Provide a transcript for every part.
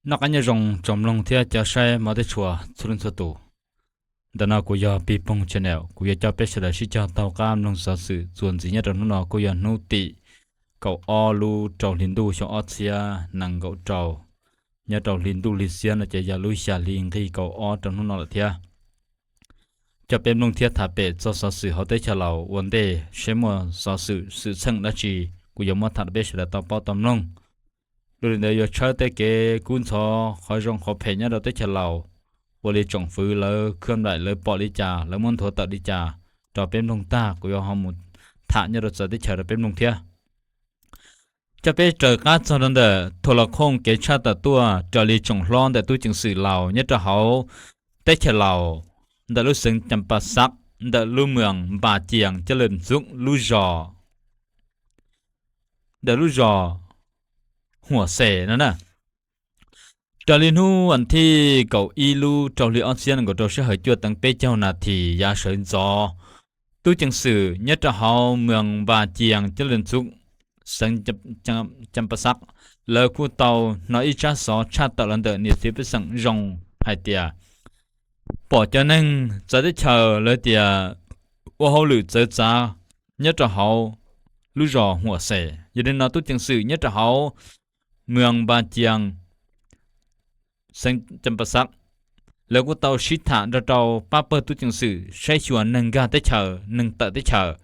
Noj qab nyob zoo tsoom mloog thiab cov saib hmov tshua txhua leej txhua tus. Ntawm no kuv yog Pig Phooj Channel, kuv yuav coj peb sawv daws sib cog taug qab mloog xov xwm txuas ntxiv nyob rau hnub no kuj yog hnub tim kaum ob lub rau hli ntuj xyoo ob txhiab nees nkaum rau. Nyob rau hli ntuj hli xiab no ces yog lub xya hli nqig kaum ob rau hnub no lawm thiab. Coj peb mloog thiab tham pem txog xov xwm hauv teb chaws Laus ua ntej seb muaj xov xwm xwm txheej dab tsi, kuv yuav muab tham rau peb sawv daws tau paub tau mloog. Dua li ntawd yuav tshawb tej kev kub ntxhov qhov zoo qhov phem nyob rau teb chaws Laus, ua li tsoom fwv lawv khwb nplaim lawv pom li cas lawv muab nthuav tawm li cas rau peb mloog tag kuv yuav ho mus tham nyob rau txawv teb chaws rau peb mloog thiab. Coj peb raws qab txog rau ntawm Thuam Los Khooj kev tshaj tawm tuaj raws li tsoom hlob ntawm tub ceev xwm Laus nyob rau hauv teb chaws Laus, ntawm lub xeev Cas Pas Xav, ntawm lub moos Npas Cias Caj Lwm Ntxub lub zos, ntawm lub zos Huam Xes no na. Raws li hnub vas thij kaum ib lub rau hli ob txhiab nees nkaum rau sij hawm cuaj teev peb caug nas this yav sawv ntxov, tub ceev xwm nyob rau hauv moos Npas Cias Caj Lwm Ntxub, xeev Cas Pas Xav, lawv kuj tau hnov ib tsab xov tshaj tawm los ntawm niam txiv pej xeem zoo hais tias pom cov neeg txawv teb chaws lawv tias ua hauj lwm txawv txav nyob rau hauv lub zos Huam Xes. Yog li no tub ceev xwm nyob rau hauv moos Npas Cias, xeev Cas Pas Xav, lawv kuj tau sib tham nrog rau pab pawg tub ceev xwm saib xyuas neeg nkag teb chaws neeg tawm teb chaws,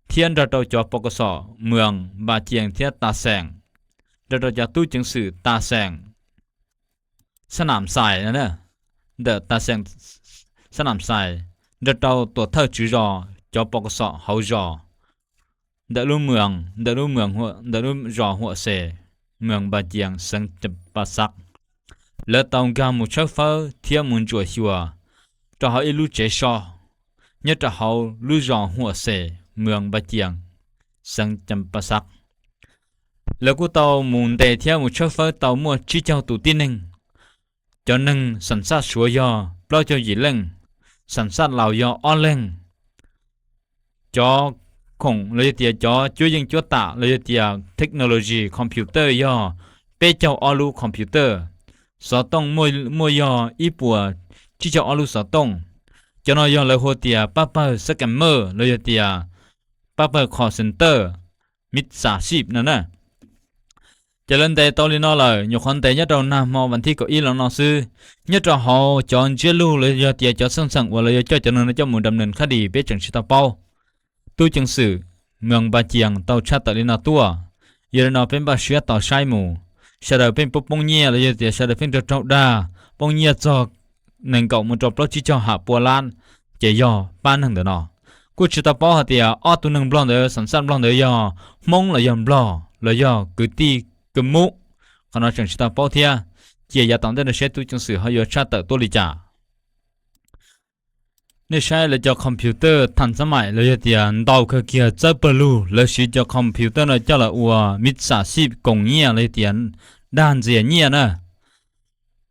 thiab nrog rau cov pos kom xom moos Npas Cias thiab Tas Xees, nrog rau cov tub ceev xwm Tas Xees, Xab Nam Xais, ntawm Tas Xees, Xab Nam Xais, nrog rau tuam thawj tswv zos cov pos kom xom hauv zos, ntawm lub moos, ntawm lub moos, ntawm lub zos Huam Xes, moos Npas Cias, xeev Cas Pas Xav, lawv tau nkag mus tshawb fawb thiab mus ntsuam xyuas rau hauv ib lub tsev so nyob rau hauv lub zos Huam Xes, moos Npas Cias, xeev Cas Pas Xav. Lawv kuj tau mus ntes thiab mus tshawb fawb tau muaj tsib caug tus tib neeg. Cov neeg xam xaj Suav yog plaub caug yim leej, xam xaj Laus yog ob leeg. Cov khoom los yog tias cov cuab yeej cuab tam los yog tias technology computer yog peb caug ob lub computer, xov tooj muaj yog ib puas tsib caug ob lub xov tooj. Cov no yog lawv hu tias pab pawg scammer los yog tias pab pawg call center, mib xas xib no na. Ces lawv ntes tau li no lawm, nyuam qhuav ntes nyob rau nag hmo vas thib kaum ib los no xwb. Nyob rau hauv cov ntsiab lus los yog tias cov txheej txheem uas lawv yuav coj cov neeg no coj mus nram nees khab dis peb tseem tsis tau paub. Tub ceev xwm moos Npas Cias tau tshaj tawm li no tuaj. Yog li no peb npaj siab tos saib mus, sawv daws pheej poob poob nyiaj los yog tias sawv daws pheej raug raug dag, poob nyiaj txog nees nkaum mus rau plaub tsib caug ham pua lab, ces yog pab neeg ntawm no. Kuj tsis tau paub hais tias ob tug neeg Nplog ntawd, xam xaj Nplog ntawd yog Hmoob los yog Nplog los yog kwv tij Kmub, qhov no tseem tsis tau paub thiab. Cia yav tom ntej no seb tub ceev xwm ho yuav tshaj tawm tuaj li cas. Nej saib lawv cov computer tham xab maim los yog tias ntau kawg kiag txawb pawg lug, lawv siv cov computer no coj los ua mib xas xib koom nyiaj los yog tias dag ntxias nyiaj na.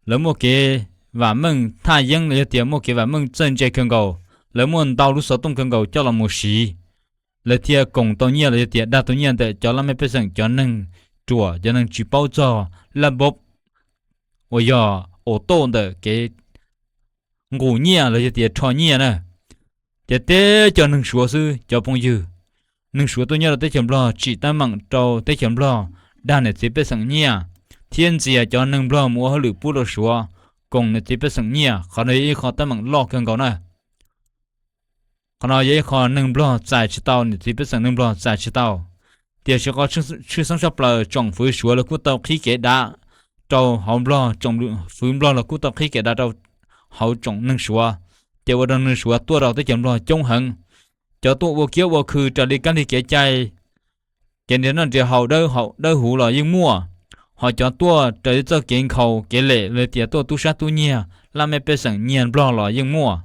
Lawv muaj kev vam meej thaj yeeb los yog tias muaj kev vam meej txawj ntse kawg nkaus, lawv muaj ntau lub xov tooj kawg nkaus coj los mus siv, lawv thiaj koom tau nyiaj los yog tias dag tau nyiaj ntawm cov laj mej pej xeem, cov neeg ruam, cov neeg tsis paub txog laj npob uas yog auto ntawm kev nqus nyiaj los yog tias rho nyiaj na. Ces teb cov neeg Suav xwb cov phooj ywg. Neeg Suav tuaj nyob rau teb chaws Nplog tsim teeb meem rau teb chaws Nplog, dag niam txiv pej xeem nyiaj, thiab ntxias cov neeg Nplog mus ua hauj lwm pub rau Suav, koom niam txiv pej xeem nyiaj. Qhov no yog ib qho teeb meem loj kawg nkaus na. Qhov no yog ib qho neeg Nplog txais tsis tau, niam txiv pej xeem neeg Nplog txais tsis tau. Tiam sis qhov tshwj xeeb tshaj plaws tsoom fwv Suav los kuj tau qhib kev dav rau hauv Nplog, tsoom fwv Nplog los kuj tau qhib kev dav rau hauv tsoom neeg Suav, ces ua rau neeg Suav tuaj rau teb chaws Nplog coob heev. Cov tuaj ua kiab ua khw raws li kab lig kev cai, kev nrhiav noj nrhiav haus dawb huv los yeej muaj, ho cov tuaj raws li txoj kev nkhaus kev lem los tias tuaj tub sab tub nyiag laj mej pej xeem nyiag Nplog los yeej muaj.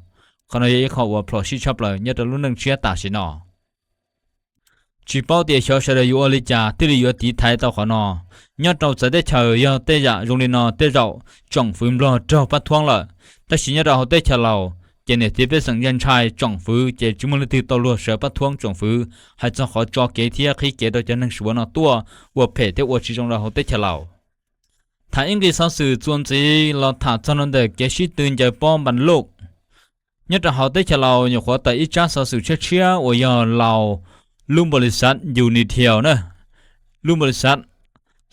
Qhov no yog ib qho uas plhom sij tshaj plaws nyob rau lub neej tshiab tam sim no. Tsis paub tias xyov sawv daws yuav ua li cas thiaj li yuav tiv thaiv tau qhov no. Nyob rau txawv teb chaws yog tej yam zoo li no tej zaum tsoom fwv Nplog raug pab thuab lawm, tab sis nyob rau hauv teb chaws Laus ces niam txiv pej xeem ntshai ntshai tsoom fwv ces tsis muaj leej twg tau luag sawv pab thuab tsoom fwv hais txog qhov tso kev thiab qhib kev rau cov neeg Suav no tuaj ua phem thiab ua tsis zoo rau hauv teb chaws Laus. Tham ib nqi xov xwm txuas ntxiv los tham txog rau ntawm kev sib tw ncaws pob npas loj nyob rau hauv teb chaws Laus. Nyuam qhuav tawm ib tsab xov xwm tshiab tshiab uas yog Laus lub npaus lis xav Unitel na, lub npaus lis xav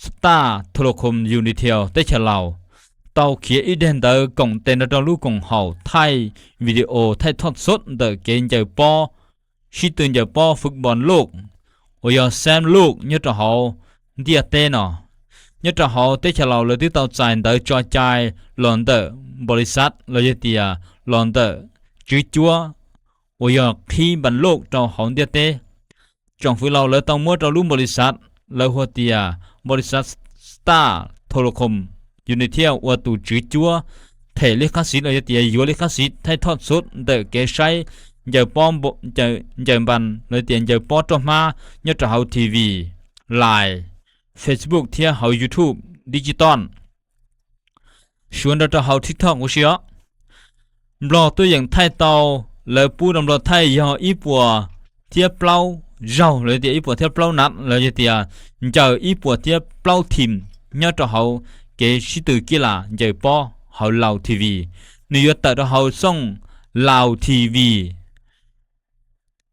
Star Telecom Unitel teb chaws Laus tau khiav ib daim ntawv koom tes nrog rau lub koom haum thaij video thaij thoj xov ntawm kev ncaws pob, sib tw ncaws pob fwj npas loj uas yog xab loj nyob rau hauv ntiaj teb no. Nyob rau hauv teb chaws Laus lawv twb tau txais ntawv tso cai los ntawm npaus lis xav los yog tias los ntawm tswv cuab uas yog qhib npas loj rau hauv ntiaj teb. Tsoom fwv Laus lawv tau muab rau lub npaus lis xav, lawv hu tias npaus lis xav Star Telecom Unitel ua tus tswv cuab them lij khab xiv los yog tias yuav lij khab xiv thaij thoj xov ntawm kev saib ncaws pob, ncaws npas los yog tias ncaws pob roj hmab nyob rau hauv T V, Line, Facebook thiab hauv YouTube digital, suav nrog rau hauv TikTok huv si os. Nplog tuaj yeem thaij tau, lawv pub rau Nplog thaij yog ib puas thiab plaub zaug los yog tias ib puas thiab plaub nab los yog tias ncaws ib puas thiab plaub team nyob rau hauv kev sib tw kij las ncaws pob hauv Laus T V. Nws yuav tawm rau hauv xooj Laus T V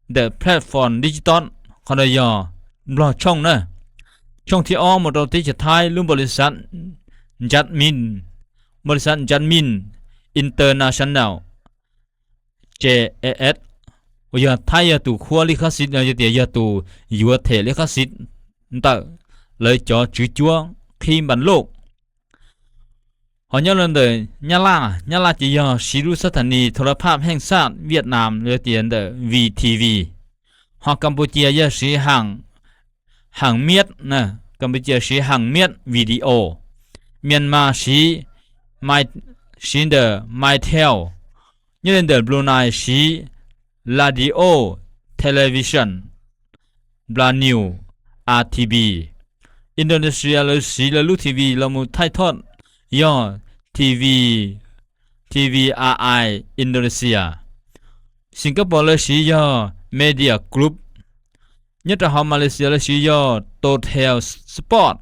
ntawm platform digital, qhov no yog Nplog tshooj na. Tshooj thib ob mus rau teb chaws Thaib, lub npaus lis xav Jasmine, npaus lis xav Jasmine International J A S, uas yog Thaib yog tus khuab lij khab xiv no yog tias yog tus yuav them lij khab xiv ntawm lawv cov tswv cuab qhib npas loj. Ho nyob rau ntawm Nyab Laj, Nyab Laj ces yog siv lub xab thas nis thos laj phaj heej xaj Viaj Nam los yog tias ntawm V T V. Ho Kampuchia yog siv Hang Miat, Kampuchia siv Hang Miat Video. Myanmar siv, siv ntawm Mytel. Nyob li ntawm Brunei siv Radio Television Bla News, R T B. Indonesia lawv siv lawv lub T V los mus thaij thoj yog T V, T V R I Indonesia. Singapore lawv siv yog Media Group. Nyob rau hauv Malaysia lawv siv yog Total Sport.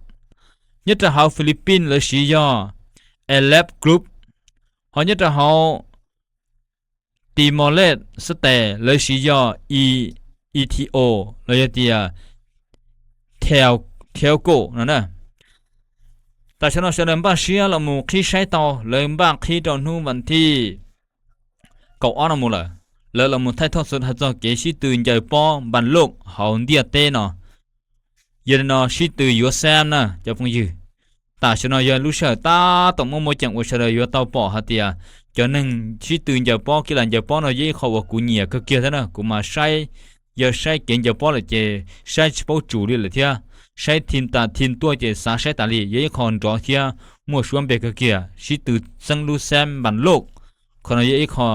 Nyob rau hauv Philippines lawv siv yog Elab Group. Ho nyob rau hauv Timor-Leste lawv siv yog E T O los yog tias Telco no na. Tam sim no sawv daws npaj siab los mus qhib saib tau, lawv npaj qhib rau hnub vas thij kaum ob no mus lawm, lawv los mus thaij thoj xov hais txog kev sib tw ncaws pob npas loj hauv ntiaj teb no. Yog li no sib tw yuav xab na cov phooj ywg. Tam sim no yog lub sij hawm tab tom muaj muaj ceem uas sawv daws yuav tau pom hais tias cov neeg sib tw ncaws pob kij las ncaws pob no yog ib qho uas kuv nyiam kawg kiag thiab na. Kuv mas saib, yog saib kev ncaws pob lawm ces saib tsis paub tsum li lawm thiab. Saib thim tas thim tuaj ces xav saib tas li, yog ib qho nrov thiab muaj suab npe kawg kiag, sib tw xeeb lub xab npas loj. Qhov no yog ib qho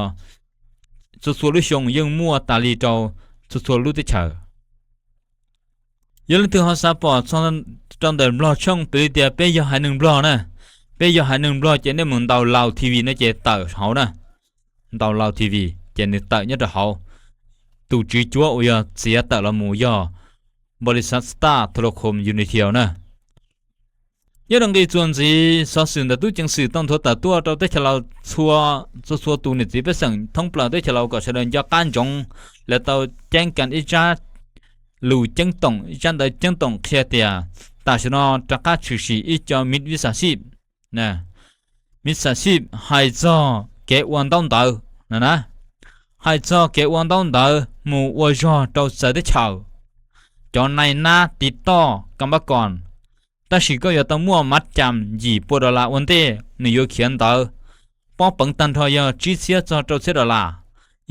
txhua txhua lub xyoo yeej muaj tas li rau txhua txhua lub teb chaws. Yog leej twg ho xav pom txog rau ntawm Nplog tshooj, piv li tias peb yog haiv neeg Nplog na, peb yog haiv neeg Nplog ces nej mus ntaus Laus T V no ces tawm hauv na. Ntaus Laus T V ces nws tawm nyob rau hauv. Tus tswv cuab uas yog txiav tawm los mus yog npaus lis xav Star Telecom Unitel na. Nyob rau nqi txuas ntxiv, xov xwm ntawm tub ceev xwm tau nthuav tawm tuaj rau teb chaws Laus txhua, txhua txhua tus niam txiv pej xeem thoob plaws teb chaws Laus kom sawv daws nco qab ntsoov. Lawv tau ceeb kas ib tsab lus ceeb toom, ib tsab ntawv ceeb toom qhia tias tam sim no rov qab tshwm sim ib co miv vij xas xij, miv xas xij hais txog kev ua ntaub ntawv no na, hais txog kev ua ntaub ntawv mus ua zog rau txawv teb chaws, cov nai nab tiv toj kam pab kom. Tab sis koj yuav tau muaj mav cam yim pua dollar ua ntej nws yuav khiav ntawv. Pob peev tag nrho yog tsib txhiab txog rau txhiab dollar.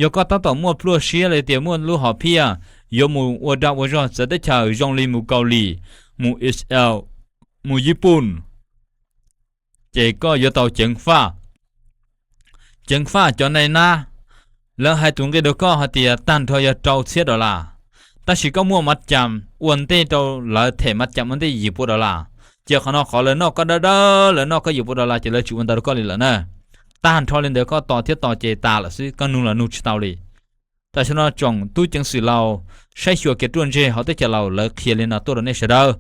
Yog koj tab tom muaj pluaj siab los tias muaj lub hom phiaj yuav mus ua dag ua zog txawv teb chaws zoo li mus Kaus Lim, mus Israel, mus Yiv Pun, ces koj yuav tau ceev faj. Ceev faj cov nai nab, lawv hais tus nqi rau koj hais tias tag nrho yog rau txhiab dollar. Tab sis koj muaj mav cam ua ntej rau lawv, them mav cam ua ntej yim pua dollar, ces qhov no qhov lawv noj koj dawb dawb, lawv noj koj yim pua dollar ces lawv tsis ua ntawd rau koj li lawm na. Tag nrho li ntawd koj tos thiab tos ces tas lawm xwb, koj nug los nug tsis tau li. Tam sim no tsoom tub ceev xwm Laus saib xyuas kev ruaj ntseg hauv teb chaws Laus lawv qhia li no tuaj rau nej sawv daws.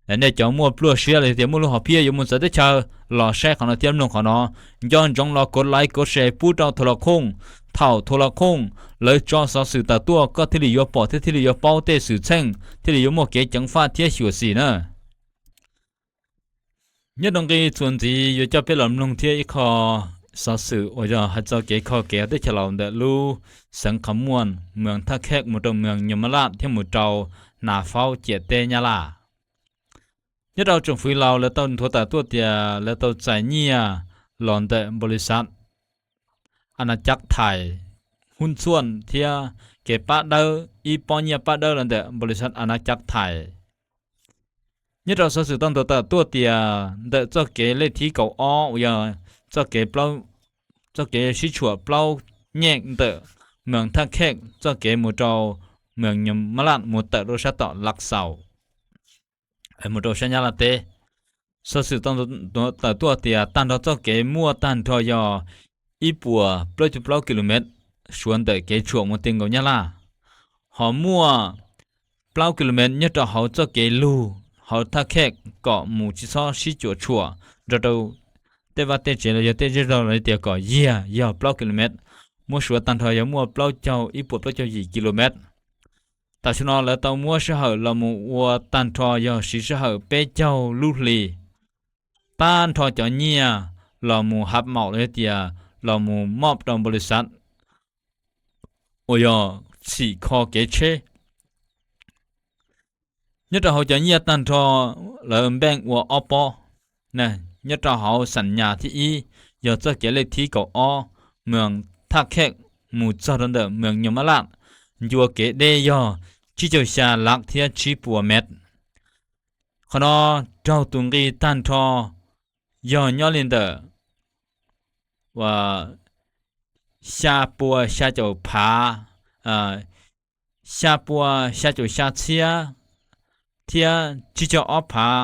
Nej cov muaj pluaj siab los yog tias muaj lub hom phiaj yuav mus txawv teb chaws los saib qhov no thiab mloog qhov no, nco ntsoov los kov like kov share pub rau Thau Los Khooj. Thaum Thau Los Khooj lawv tso xov xwm tawm tuaj koj thiaj li yuav pom thiab thiaj li yuav paub tej xwm txheej thiaj li yuav muaj kev ceev faj thiab xyuam xim na. Nyob rau nqi txuas ntxiv yuav coj peb los mloog thiab ib qho xov xwm uas yog hais txog kev kho kev teb chaws laus ntawm lub xeev Qhov Muaj, moos Thaj Khej mus rau moos Nyuj Mab Laj thiab mus rau Nas Faub ciam teb Nyab Laj. Nyob rau tsoom fwv Laus lawv tau nthuav tawm tuaj tias lawv tau txais nyiaj los ntawm npaus lis xav As Nas Cav Thais Huj Txhuaj thiab kev pab dawb ib pob nyiaj pab dawb los ntawm npaus lis xav As Nas Cav Thais. Nyob rau xov xwm tau nthuav tawm tuaj tias ntawm txoj kev lej thib kaum ob uas yog txoj kev sib tshuam plaub nyej ntawm moos Thaj Khej txoj kev mus rau moos Nyuj Mab Laj mus tawm rau sab tom Lav Xaus, mus rau sab Nyab Laj teb. Xov xwm tau nthuav tawm tuaj tias tag nrho txoj kev muaj tag nrho yog ib puas plaub caug plaub kis lus mev suav ntawm kev tshuam mus ti nkaus Nyab Laj. Ho muaj plaub kis lus mev nyob rau hauv txoj kev lug hauv Thaj Khej kom mus tsis txhob sib cuam tshuam nrog rau tej vaj tej tsev los yog tej zej zog los tias kom yiag yog plaub kis lus mev, muab suav tag nrho yog muaj plaub caug ib puas plaub caug yim kis lus mev. Tam sim no lawv tau muab sij hawm los mus ua tag nrho yog siv sij hawm peb caug lub hli, tag nrho cov nyiaj los mus hav maum los yog tias los mus mob rau npaus lis xav uas yog txhim kho kev tsheb. Nyob rau hauv cov nyiaj tag nrho lawv npeej ua ob pob, nyob rau hauv xam nyas thib ib yog txoj kev lej thib kaum ob moos Thaj Khej mus txog rau ntawm moos Nyuj Mab Laj, ncua kev deb yog tsib caug xya lav thiab tsib puas mev. Qhov no raug tus nqi tag nrho yog nyob li ntawm xya pua xya caum phav, xya pua xya caum xya txhiab thiab tsib caug ob phav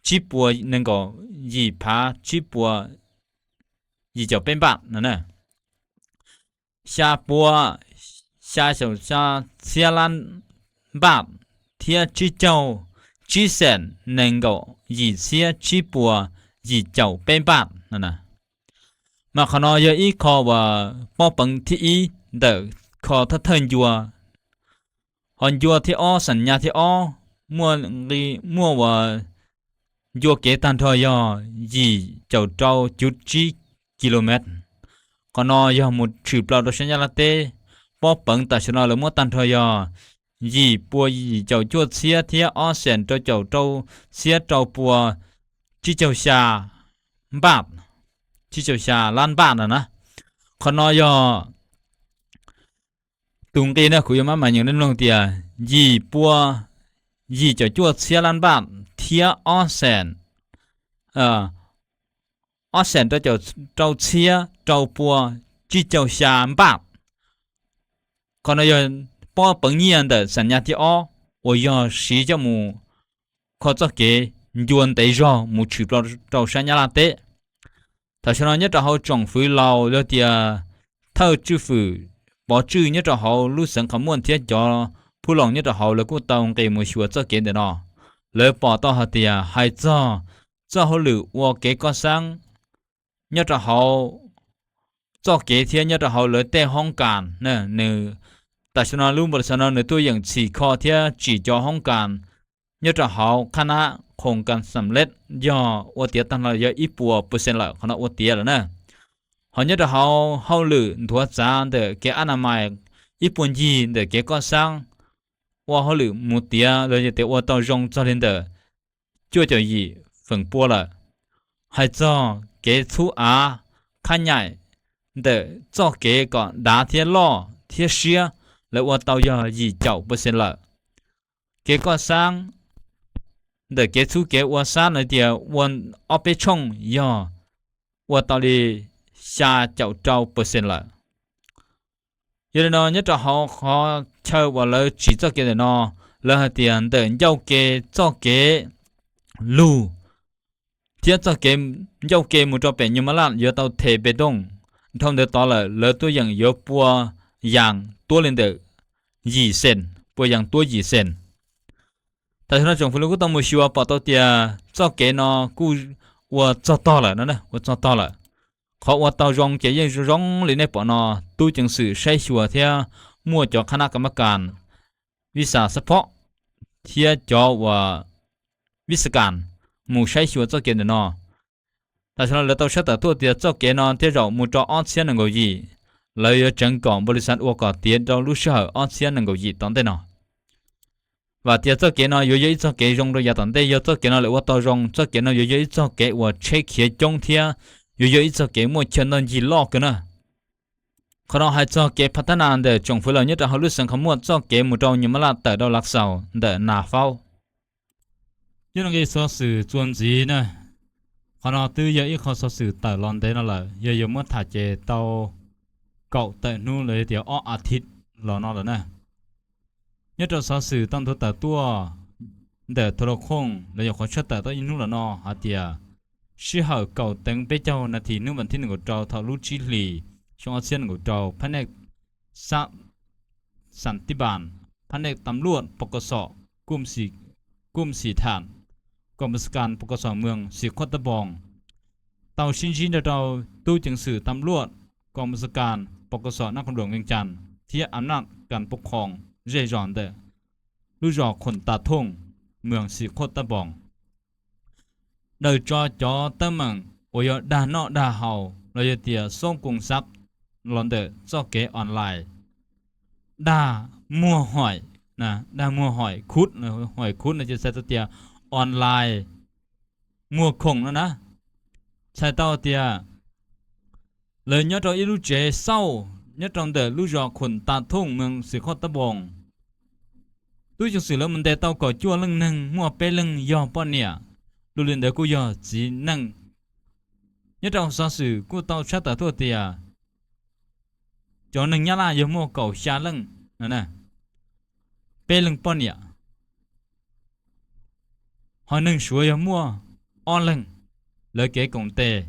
tsib puas nees nkaum yim phav tsib puas yim caum peb npaj no. Xya pua xya caum xya txhiab lab npaj thiab tsib caug tsib xees nees nkaum yim txhiab tsib puas yim caum peb npaj no. Mas qhov no yog ib qho uas pob peev thib ib ntawm kho thawj thawj ncua. Ho ncua thib ob, xam nyas thib ob, muaj nqi, muaj uas ncua kev tag nrho yog yim caum rau cuv tsib kis lus mev. Qhov no yog mus tshwm plaws rau sab Nyab Laj teb. Pob peev tam sim no lawv muab tag nrho yog yim pua yim caum cuaj txhiab thiab ob xees rau caum rau txhiab rau pua tsib caug xya npaj, tsib caug xya lab npaj no na. Qhov no yog tus nqi na, kuv yuav maj mam nyeem nej mloog tias yim pua yim caum cuaj txhiab lab npaj thiab ob xees, ob xees rau caum rau txhiab rau pua tsib caug xya npaj. Qhov no yog pob peev nyiaj ntawm xam nyas thib ob uas yog siv coj mus kho txoj kev ncua ntev zog mus tshwm plaws rau sab Nyab Laj teb. Tam sim no nyob rau hauv tsoom fwv Laus yog tias thawj tswj fwm pov tswj nyob rau hauv lub xeev Qhov Muaj thiab cov phub loos nyob rau hauv lawv kuj tau nqis mus xyuas txoj kev ntawm no. Lawv pom tau hais tias hais txog txoj hauj lwm ua kev koj xab nyob rau hauv txoj kev thiab nyob rau hauv lawv tej hoob kas, nws, tam sim no lub npau li xav no nws tuaj yeem txhim kho thiab tsim cov hoob kas nyob rau hauv qhab nab khoom kas xam lej yog ua tiav tag nrho yog ib puas pawv xees lawm, qhov no ua tiav lawm na. Ho nyob rau hauv hauj lwm nthuav txav ntawm kev ab na mais ib puag ncig ntawm kev koj xab ua hauj lwm mus tiav los yog tias ua tau zoo txog li ntawm cuaj caum yim feem pua lawm. Hais txog kev txhub av khab nyaim ntawm txoj kev kom dav thiab loj thiab siab, lawv ua tau yog yim caum pawv xees lawm. Kev koj xab ntawm kev txhub kev ua xab no tias ua ob peb tshooj yog ua tau li xya caum rau pawv xees lawm. Yog li no nyob rau hauv qhov chaw uas lawv tsim txoj kev ntawm no, lawv hais tias ntawm ncauj ke txoj kev lug thiab txoj kev ncauj ke mus rau pem Nyuj Mab Laj yuav tau them pes tooj. Dhau ntawd tod lawm lawv tuaj yeem yuav pua yas tuab li ntawm yim xees, pua yas tuab yim xees. Tam sim no tsoom fwv Hmoob kuj tau mus xyuas pom tau tias txoj kev no kuj ua txog tog lawm no, ua txog tog lawm. Qhov ua tau zoo ces yeej zoo li nej pom no, tub ceev xwm saib xyuas thiab muaj cov khab nab ka mab kas, visa support thiab cov uas visa kas mus saib xyuas txoj kev ntawm no. Tam sim no lawv tau sab tawm tuaj tias txoj kev no thiaj zaum mus rau ob txhiab nees nkaum yim, lawv yuav tseev kom npaus lis xav ua kom tiav rau lub sij hawm ob txhiab nees nkaum yim tom ntej no. Vam tias txoj kev no yuav yog ib txoj kev zoo rau yav tom ntej, yog txoj kev no lawv ua tau zoo, txoj kev no yuav yog ib txoj kev uas tsheb khiav coob thiab yuav yog ib txoj kev muaj chaw ntau ncig loj kawg na. Qhov no hais txog kev phav thab nas ntawm tsoom fwv Hmoob nyob rau hauv lub xeev Kham Muam, txoj kev mus rau Nyuj Mas Laj tawm rau Lav Xaus ntawm Nas Faub. Yog no xov xwm txuas ntxiv na, qhov no twb yog ib qho xov xwm tawm los ntev no lawm, yog yuav muab tham ces tau kaum tawm hnub los yog tias ob a thiv los no lawm na. Nyob rau xov xwm tau nthuav tawm tuaj ntawm Tho Rau Khooj los yog qhov tshaj tawm tau ib hnub los no hais tias sij hawm kaum teev peb caug nas this hnub vas thib nees nkaum rau thaum lub tsib hlis xyoo ob txhiab nees nkaum rau, phab nej xab xam tib npas, phab nej tam luaj pov kom xom kum xim tham, kom mus xas kas pov kom xom moos xim khuaj tab npoos tau sib ntsib nrog rau tub ceev xwm tam luaj kom mus xas kas pov kom xom nab khoom dum nkees cas thiab a naj kas pov khoom zej zos ntawm lub zos Khoom Tas Thooj, moos xim khuaj tab npoos. Daws tso cov teeb meem uas yog dag noj dag haus los yog tias xoob koos xab los ntawm txoj kev online, dag muag hoim, dag muag hoim khuv, hoim khuv no ces txhais tau tias online muag khoom no na. Txhais tau tias lawv nyob rau ib lub tsev xauj nyob rau ntawm lub zos Khoom Tas Thooj, moos xim khuaj tab npoos. Tub ceev xwm lawv mus ntes tau kaum cuaj leej neeg, muaj peb leeg yog poj niam, dua li ntawd kuj yog txiv neej. Nyob rau xov xwm kuj tau tshaj tawm tuaj tias cov neeg Nyab Laj yog muaj kaum xya leej, peb leeg poj niam, ho neeg Suav yog muaj ob leeg. Lawv kev koom tes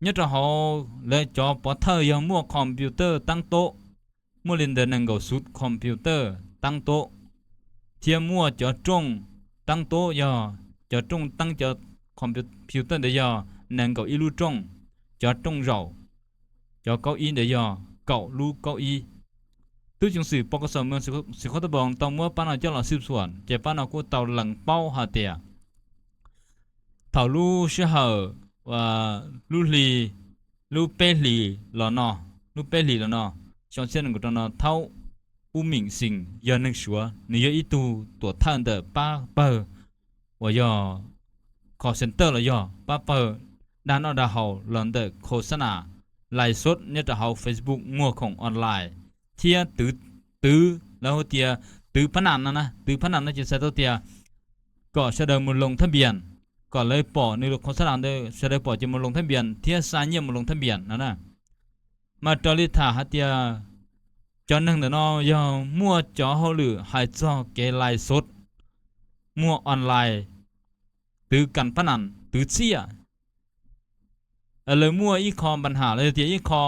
nyob rau hauv lawv cov pov thawj yog muaj computer taab tob, muaj li ntawd nees nkaum xuv computer taab tob, thiab muaj cov rooj taab tob, yog cov rooj teeb cov computer ntawd yog nees nkaum ib lub rooj, cov rooj zaum, cov kaub ib ntawd yog kaum lub kaub ib. Tub ceev xwm pov kom xom moos xim khuaj tab npoos tau muab pab no coj los xwb xuam ces pab no kuj tau lees paub hais tias thaum lub sij hawm lub hli, lub peb hlis los no, lub peb hlis los no, xyoo ob txhiab nees nkaum rau no, Thaub Ub Meem Xeem yog neeg Suav, nws yog ib tug tuam thawj ntawm pab pawg uas yog call center los yog pab pawg dag noj dag haus los ntawm khos xab nas, live show nyob rau hauv Facebook muag khoom online, thiab twv, twv, lawv hu tias twv phab nas no na, twv phab nas no ces txhais tau tias kom sawv daws mus loos thab npias, kom lawv pom nws lub khos xab nas ntawd sawv daws pom ces mus loos thab npias thiab xa nyiaj mus loos thab npias no na. Mas raws li tham hais tias cov neeg ntawm no yog muaj cov hauj lwm hais txog kev live show, muag online, twv kas phab nas, twv txiaj. Lawv muaj ib qho npa ham los yog tias ib qho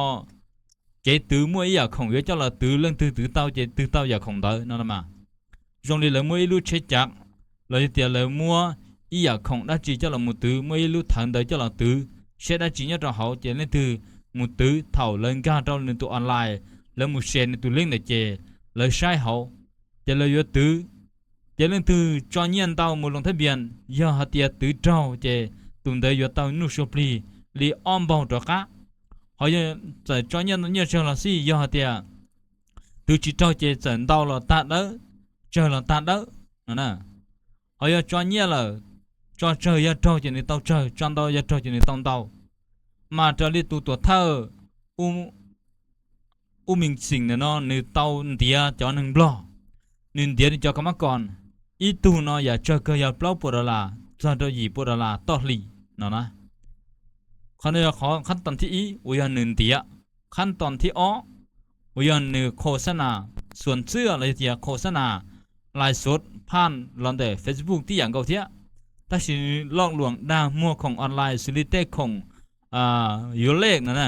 kev twv, muaj ib yam khoom yuav coj los twv, leej twg twv tau ces twv tau yam khoom ntawd no mas. Zoo li lawv muaj ib lub tsheb cav los yog tias lawv muab ib yam khoom dab tsi coj los mus twv, muaj ib lub thawv ntawd coj los twv, saib dab tsi nyob rau hauv ces leej twg mus twv, thaum lawv nkag rau nws tus online, lawv mus share nws tus link ntawd ces lawv saib hauv, ces lawv yuav twv. Ces leej twg tso nyiaj ntau mus loos thab npias, yog hais tias twv raug ces tus ntawd yuav tau nuj sua plig li ob npaug rov qab. Ho yog txawm tso nyiaj ntau nyiaj tsawg los xij, yog hais tias twv tsis raug ces txawm ntau los tag dawb, tsawg los tag dawb no na. Ho yog tso nyiaj lawm, tso tsawg yog raug ces nws tau tsawg, tso ntau yog raug ces nws tau ntau. Mas raws li tus tuam thawj Ub Meem Xeem ntawm no nws tau ntiav cov neeg Nplog, nws ntiav nws cov kas mab kos, ib tug no yam tsawg kawg yog plaub puas dollar txog rau yim puas dollar toj hlis no na. Qhov no yog qhov khab toos thib ib uas yog nws ntiav. Khab toos thib ob uas yog nws khos xab nas xuas txwj los yog tias khos xab nas live show phaj los ntawm Facebook tib yam nkaus thiab, tab sis loj luam dag muag khoom online xws li tej khoom yuav lej no na,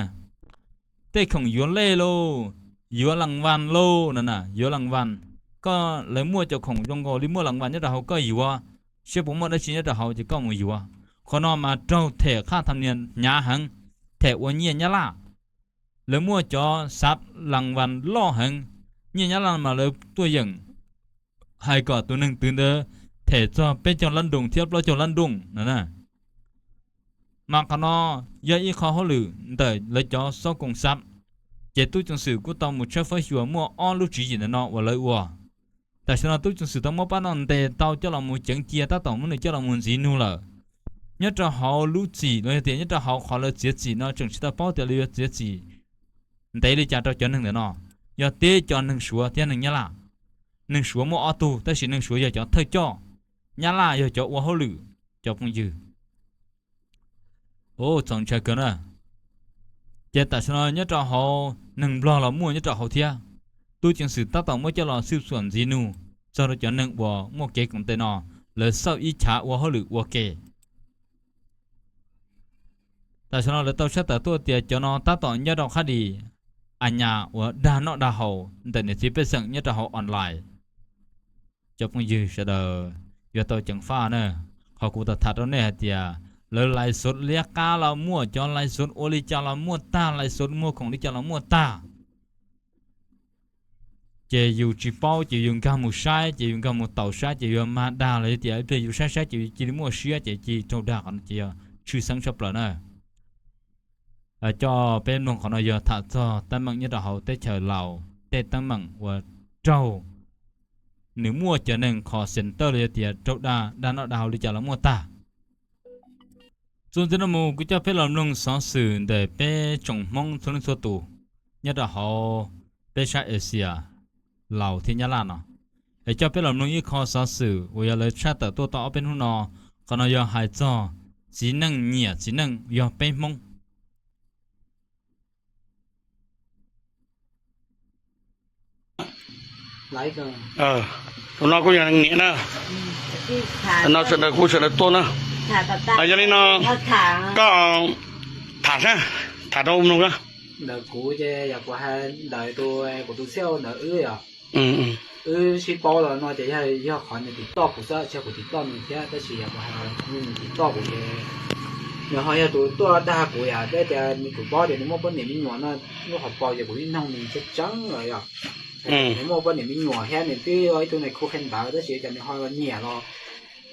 tej khoom yuav lej lauj, yuav las vas lauj no na, yuav las vas, koj, lawv muaj cov khoom zoo nkaus li muaj las vas nyob rau hauv koj yuav, seb puas muaj dab tsi nyob rau hauv ces koj mus yuav. Qhov no mas raug them khaj tham nias hnyav heev, them ua nyiaj Nyab Laj. Lawv muaj cov xav las vas loj heev, nyiaj Nyab Laj mas lawv tuaj yeem hais kom tus neeg twv ntawd them txog peb caug lab nroos thiab plaub caug lab nroos no na. Mas qhov no yog ib qho hauj lwm ntawm lawv cov xob koom xab, ces tub ceev xwm kuj tau mus tshawb fawb xyuas muaj ob lub tswv yim ntawm no uas lawv ua. Tam sim no tub ceev xwm tau muab pab no ntes tau coj los mus ceev cia tab tom muab nws coj los mus ntxiv nug lawm. Nyob rau hauv lub txim los yog tias nyob rau hauv qhov lawv txiav txim no tseem tsis tau paub tias lawv yuav txiav txim ntev li cas rau cov neeg ntawm no. Yog tib cov neeg Suav thiab neeg Nyab Laj. Neeg Suav muaj ob tug tab sis neeg Suav yog cov thawj coj, Nyab Laj yog cov ua hauj lwm, cov phooj ywg. Txaus ntshai kawg na. Ces tam sim no nyob rau hauv neeg Nplog los muaj nyob rau hauv thiab. Tub ceev xwm tab tom muab coj los xwj xuam ntxiv nug txog rau cov neeg uas muaj kev koom tes no, lawv xauj ib chav ua hauj lwm ua ke. Tam sim no lawv tau tshaj tawm tuaj tias cov no tab tom nyob rau qhab dis a nyas uas dag noj dag haus ntawm niam txiv pej xeem nyob rau hauv online. Cov phooj ywg sawv daws yuav tau ceev faj na. Qhov kuv tau tham rau nej hais tias lawv lais xov liab qab los muaj, cov lais xov ua li cas los muaj tag, lais xov muag khoom li cas los muaj tag. Ces yus tsis paub ces yus nkag mus saib, ces yus nkag mus taus saib ces yuav mag dag los yog tias ib pliag yus saib saib ces yus cia li muaj siab ces cia li raug dag, qhov no ces yog tshwj xeeb tshaj plaws na. Coj peb mloog qhov no yog tham txog teeb meem nyob rau hauv teb chaws Laus tej teeb meem uas raug, nws muaj cov neeg call center los yog tias raug dag, dag noj dag haus li cas los muaj tag. Txuas ntxiv no mus kuv coj peb los mloog xov xwm ntawm peb tsoom Hmoob txhua leej txhua tus nyob rau hauv peb sab Asia, Laus thiab Nyab Laj no. Es coj peb los mloog ib qho xov xwm uas yog lawv tshaj tawm tuaj tau ob peb hnub no. Qhov no yog hais txog txiv neej nyiam txiv neej yog peb Hmoob. Tus no kuj yog niam na. No sawv daws kuj sawv daws tuaj na. Yog li no koj tham saib, tham rau mloog na. Ntawm kuv ces yog kuv hais ntawm tus, kuv tus xiaj ntawd wb yog, wb sib paub los no ces yog, yog qhov nws tim toj kuv xwb, tsis yog kuv tim toj nws thiab, tab sis yog kuv hais nws tim toj kuv ces nws ho yog tus tuaj dag kuv yom, thiab tias nws kuv paub tias nws muaj poj niam me nyuam no, lub hauv paus ces kuv yeej noog nws tseeb tseeb lawm yom. Nws muaj poj niam me nyuam thiab nws twb yog ib tug neeg khuv qhia ntawv tab sis cas nws ho los nyiam los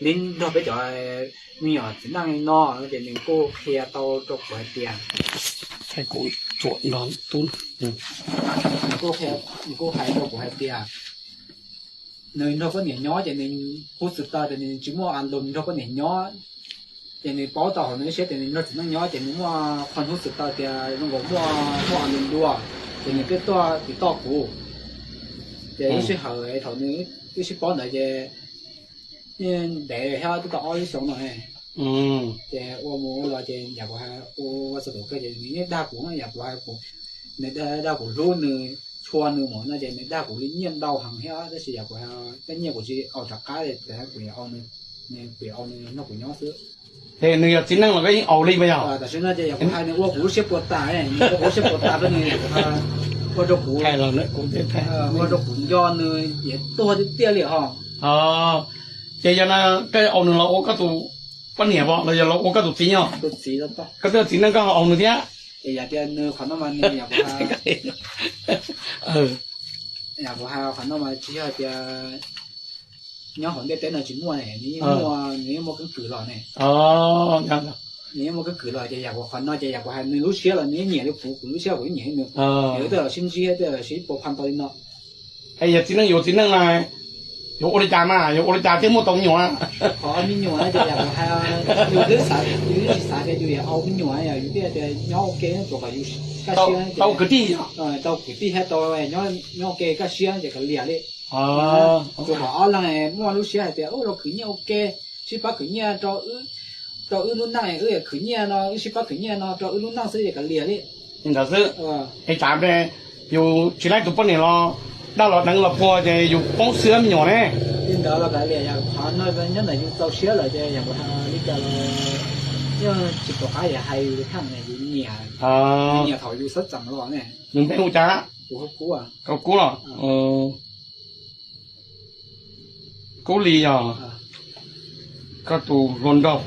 li nrog peb cov me nyuam txiv neej li no, ces nws kuj qhia tau rau kuv hais tias, kuv, nws kuj hais rau kuv hais tias nws nrog poj niam nyob ces nws hnub xwm tau tias nws tsis muaj a lus nrog poj niam nyob, ces nws paub tau hauv nws lub siab tias nws nrog txiv neej nyob ces nws muaj qhov hnub xwm tau tias zoo nkaus muaj, muaj a lus dua, ces nws thiaj tuaj tim toj kuv. Ces lub sij hawm thaum nws wb sib paub ntawd ces ntev thiab twb tau ob lub xyoo no, ces ua mus ua los ces yam kuv hais ua txog tus kawg ces nws yeej dag kuv, yam kuv hais, nws dag kuv hlub nws, tshua nws mus no ces nws dag kuv li nyiaj ntau heev thiab, tab sis yam kuv hais tej nyiaj kuv tsis au rov qab, kuv yuav au nws, kuv yuav au nws nrog kuv nyob xwb. Ces nws yog txiv neej los koj yeej au li puas yog? Tam sim no ces yam kuv hais nws ua kuv lub siab puas tas, nws ua kuv lub siab puas tas rau nws, yam kuv hais ua rau kuv, ua rau kuv nco nws es tuag tiag tiag li ho. Ces yog no koj au nws los ua koj tus poj niam los yog los ua koj tus txiv nyob? Koj twb yog txiv neej koj ho au nws thiab. Yam tias nws qhov no mas nws yam kuv hais, yam kuv hais qhov no mas tsis yog tias nyob hauv ntiaj teb no tsis muaj ne, nws yeej muaj, nws yeej muaj keeb kwm los ne. Nws yeej muaj keeb kwm los ces yam kuv qhov no ces yam kuv hais nws lub siab los nws yeej nyiam li kuv, kuv lub siab kuv yeej nyiam li nws. Yus tej zaum sib ntsib tej zaum sib puas phaj tau li no. Es yog txiv neej yuav txiv neej na, yuav ua li cas mas, yuav ua li cas thiaj muaj tau me nyuam? Qhov me nyuam ces yam kuv hais, yus twb xav, yus twb tsis xav tias yus yuav au me nyuam, yus thiaj tias nyob ua ke tsuas kom yus kaj siab, tau kwv tij, tau kwv tij thiab tau nyob ua ke kaj siab ces kav liam li. Tsuas kom ob leeg muaj lub siab hais tias ua los khwv nyiaj ua ke, sib pab khwv nyiaj rau wb lub neej, wb khwv nyiaj no, wb sib pab khwv nyiaj no rau wb lub neej xwb ces kav liam li. Ntawd xwb. Es tsam yus tsis laib tus poj niam los dag los deev los puag ces yus poob xwb me nyuam ne. Li ntawd los kav liam, yam qhov no nyob ntawm yus txaus siab lawm ces yam kuv hais li cas los yeej tsis pom qab yuav hais yus li thaj yus nyiam, nyiam thaum yus xab txeem los ne. Nws npe hu cas? Kuv hu Kub. Kub los. Kub Lis yog koj tus hluas nraug.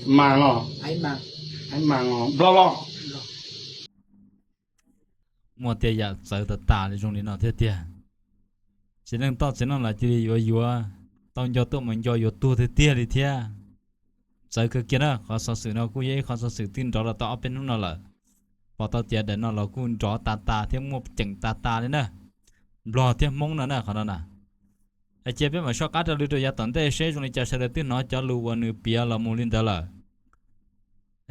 Mas los, Mas los, Nplog los. Muaj tej yam txawv tas tas li zoo li no thiab tiag. Txiv neej toj txiv neej los cia li yuav yuav, tau nco tuaj mus nco yuav tuag tiag tiag li thiab. Txawv kawg kiag na, qhov xov xwm no kuj yog ib qhov xov xwm twb nrov los tau ob peb hnub no lawm. Pom tau tias daim no los kuj nrov tas tas thiab muaj ceem tas tas li na. Nplog thiab Hmoob no na qhov no na. Cia peb mam soj qab rau lwm rau yav tom ntej seb zoo li cas sawv daws twb hnov cov lus uas nws piav los mus li ntawd lawm.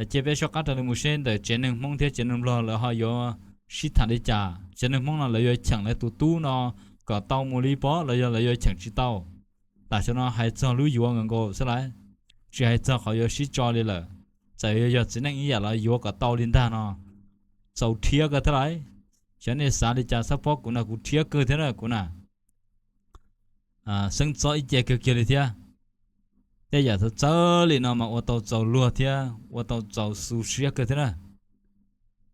Cia peb soj qab rau lwm mus seb ntawm tsev neeg Hmoob thiab tsev neeg Nplog lawv ho yuav sib tham li cas. Tsev neeg Hmoob no lawv yuav cheem lawv tus tub no kom tau mus li pob los yog lawv yuav cheem tsis tau. Tam sim no hais txog lub yuav nkaus nkaus xwb lauj, tsis hais txog qhov yuav sib tso li lawm. Txawm yog txiv neej ib yam los yuav kom tau li ntag no, txaus rhiab kawg thiab lauj. Xyov nej xav li cas, txhob phob kuv no, kuv rhiab kawg thiab na kuv na. Xeeb txob ib ce kawg kiag li thiab. Tej yam txawv txawv li no mas ua tau txaus luag thiab ua tau txaus xu siab kawg thiab na.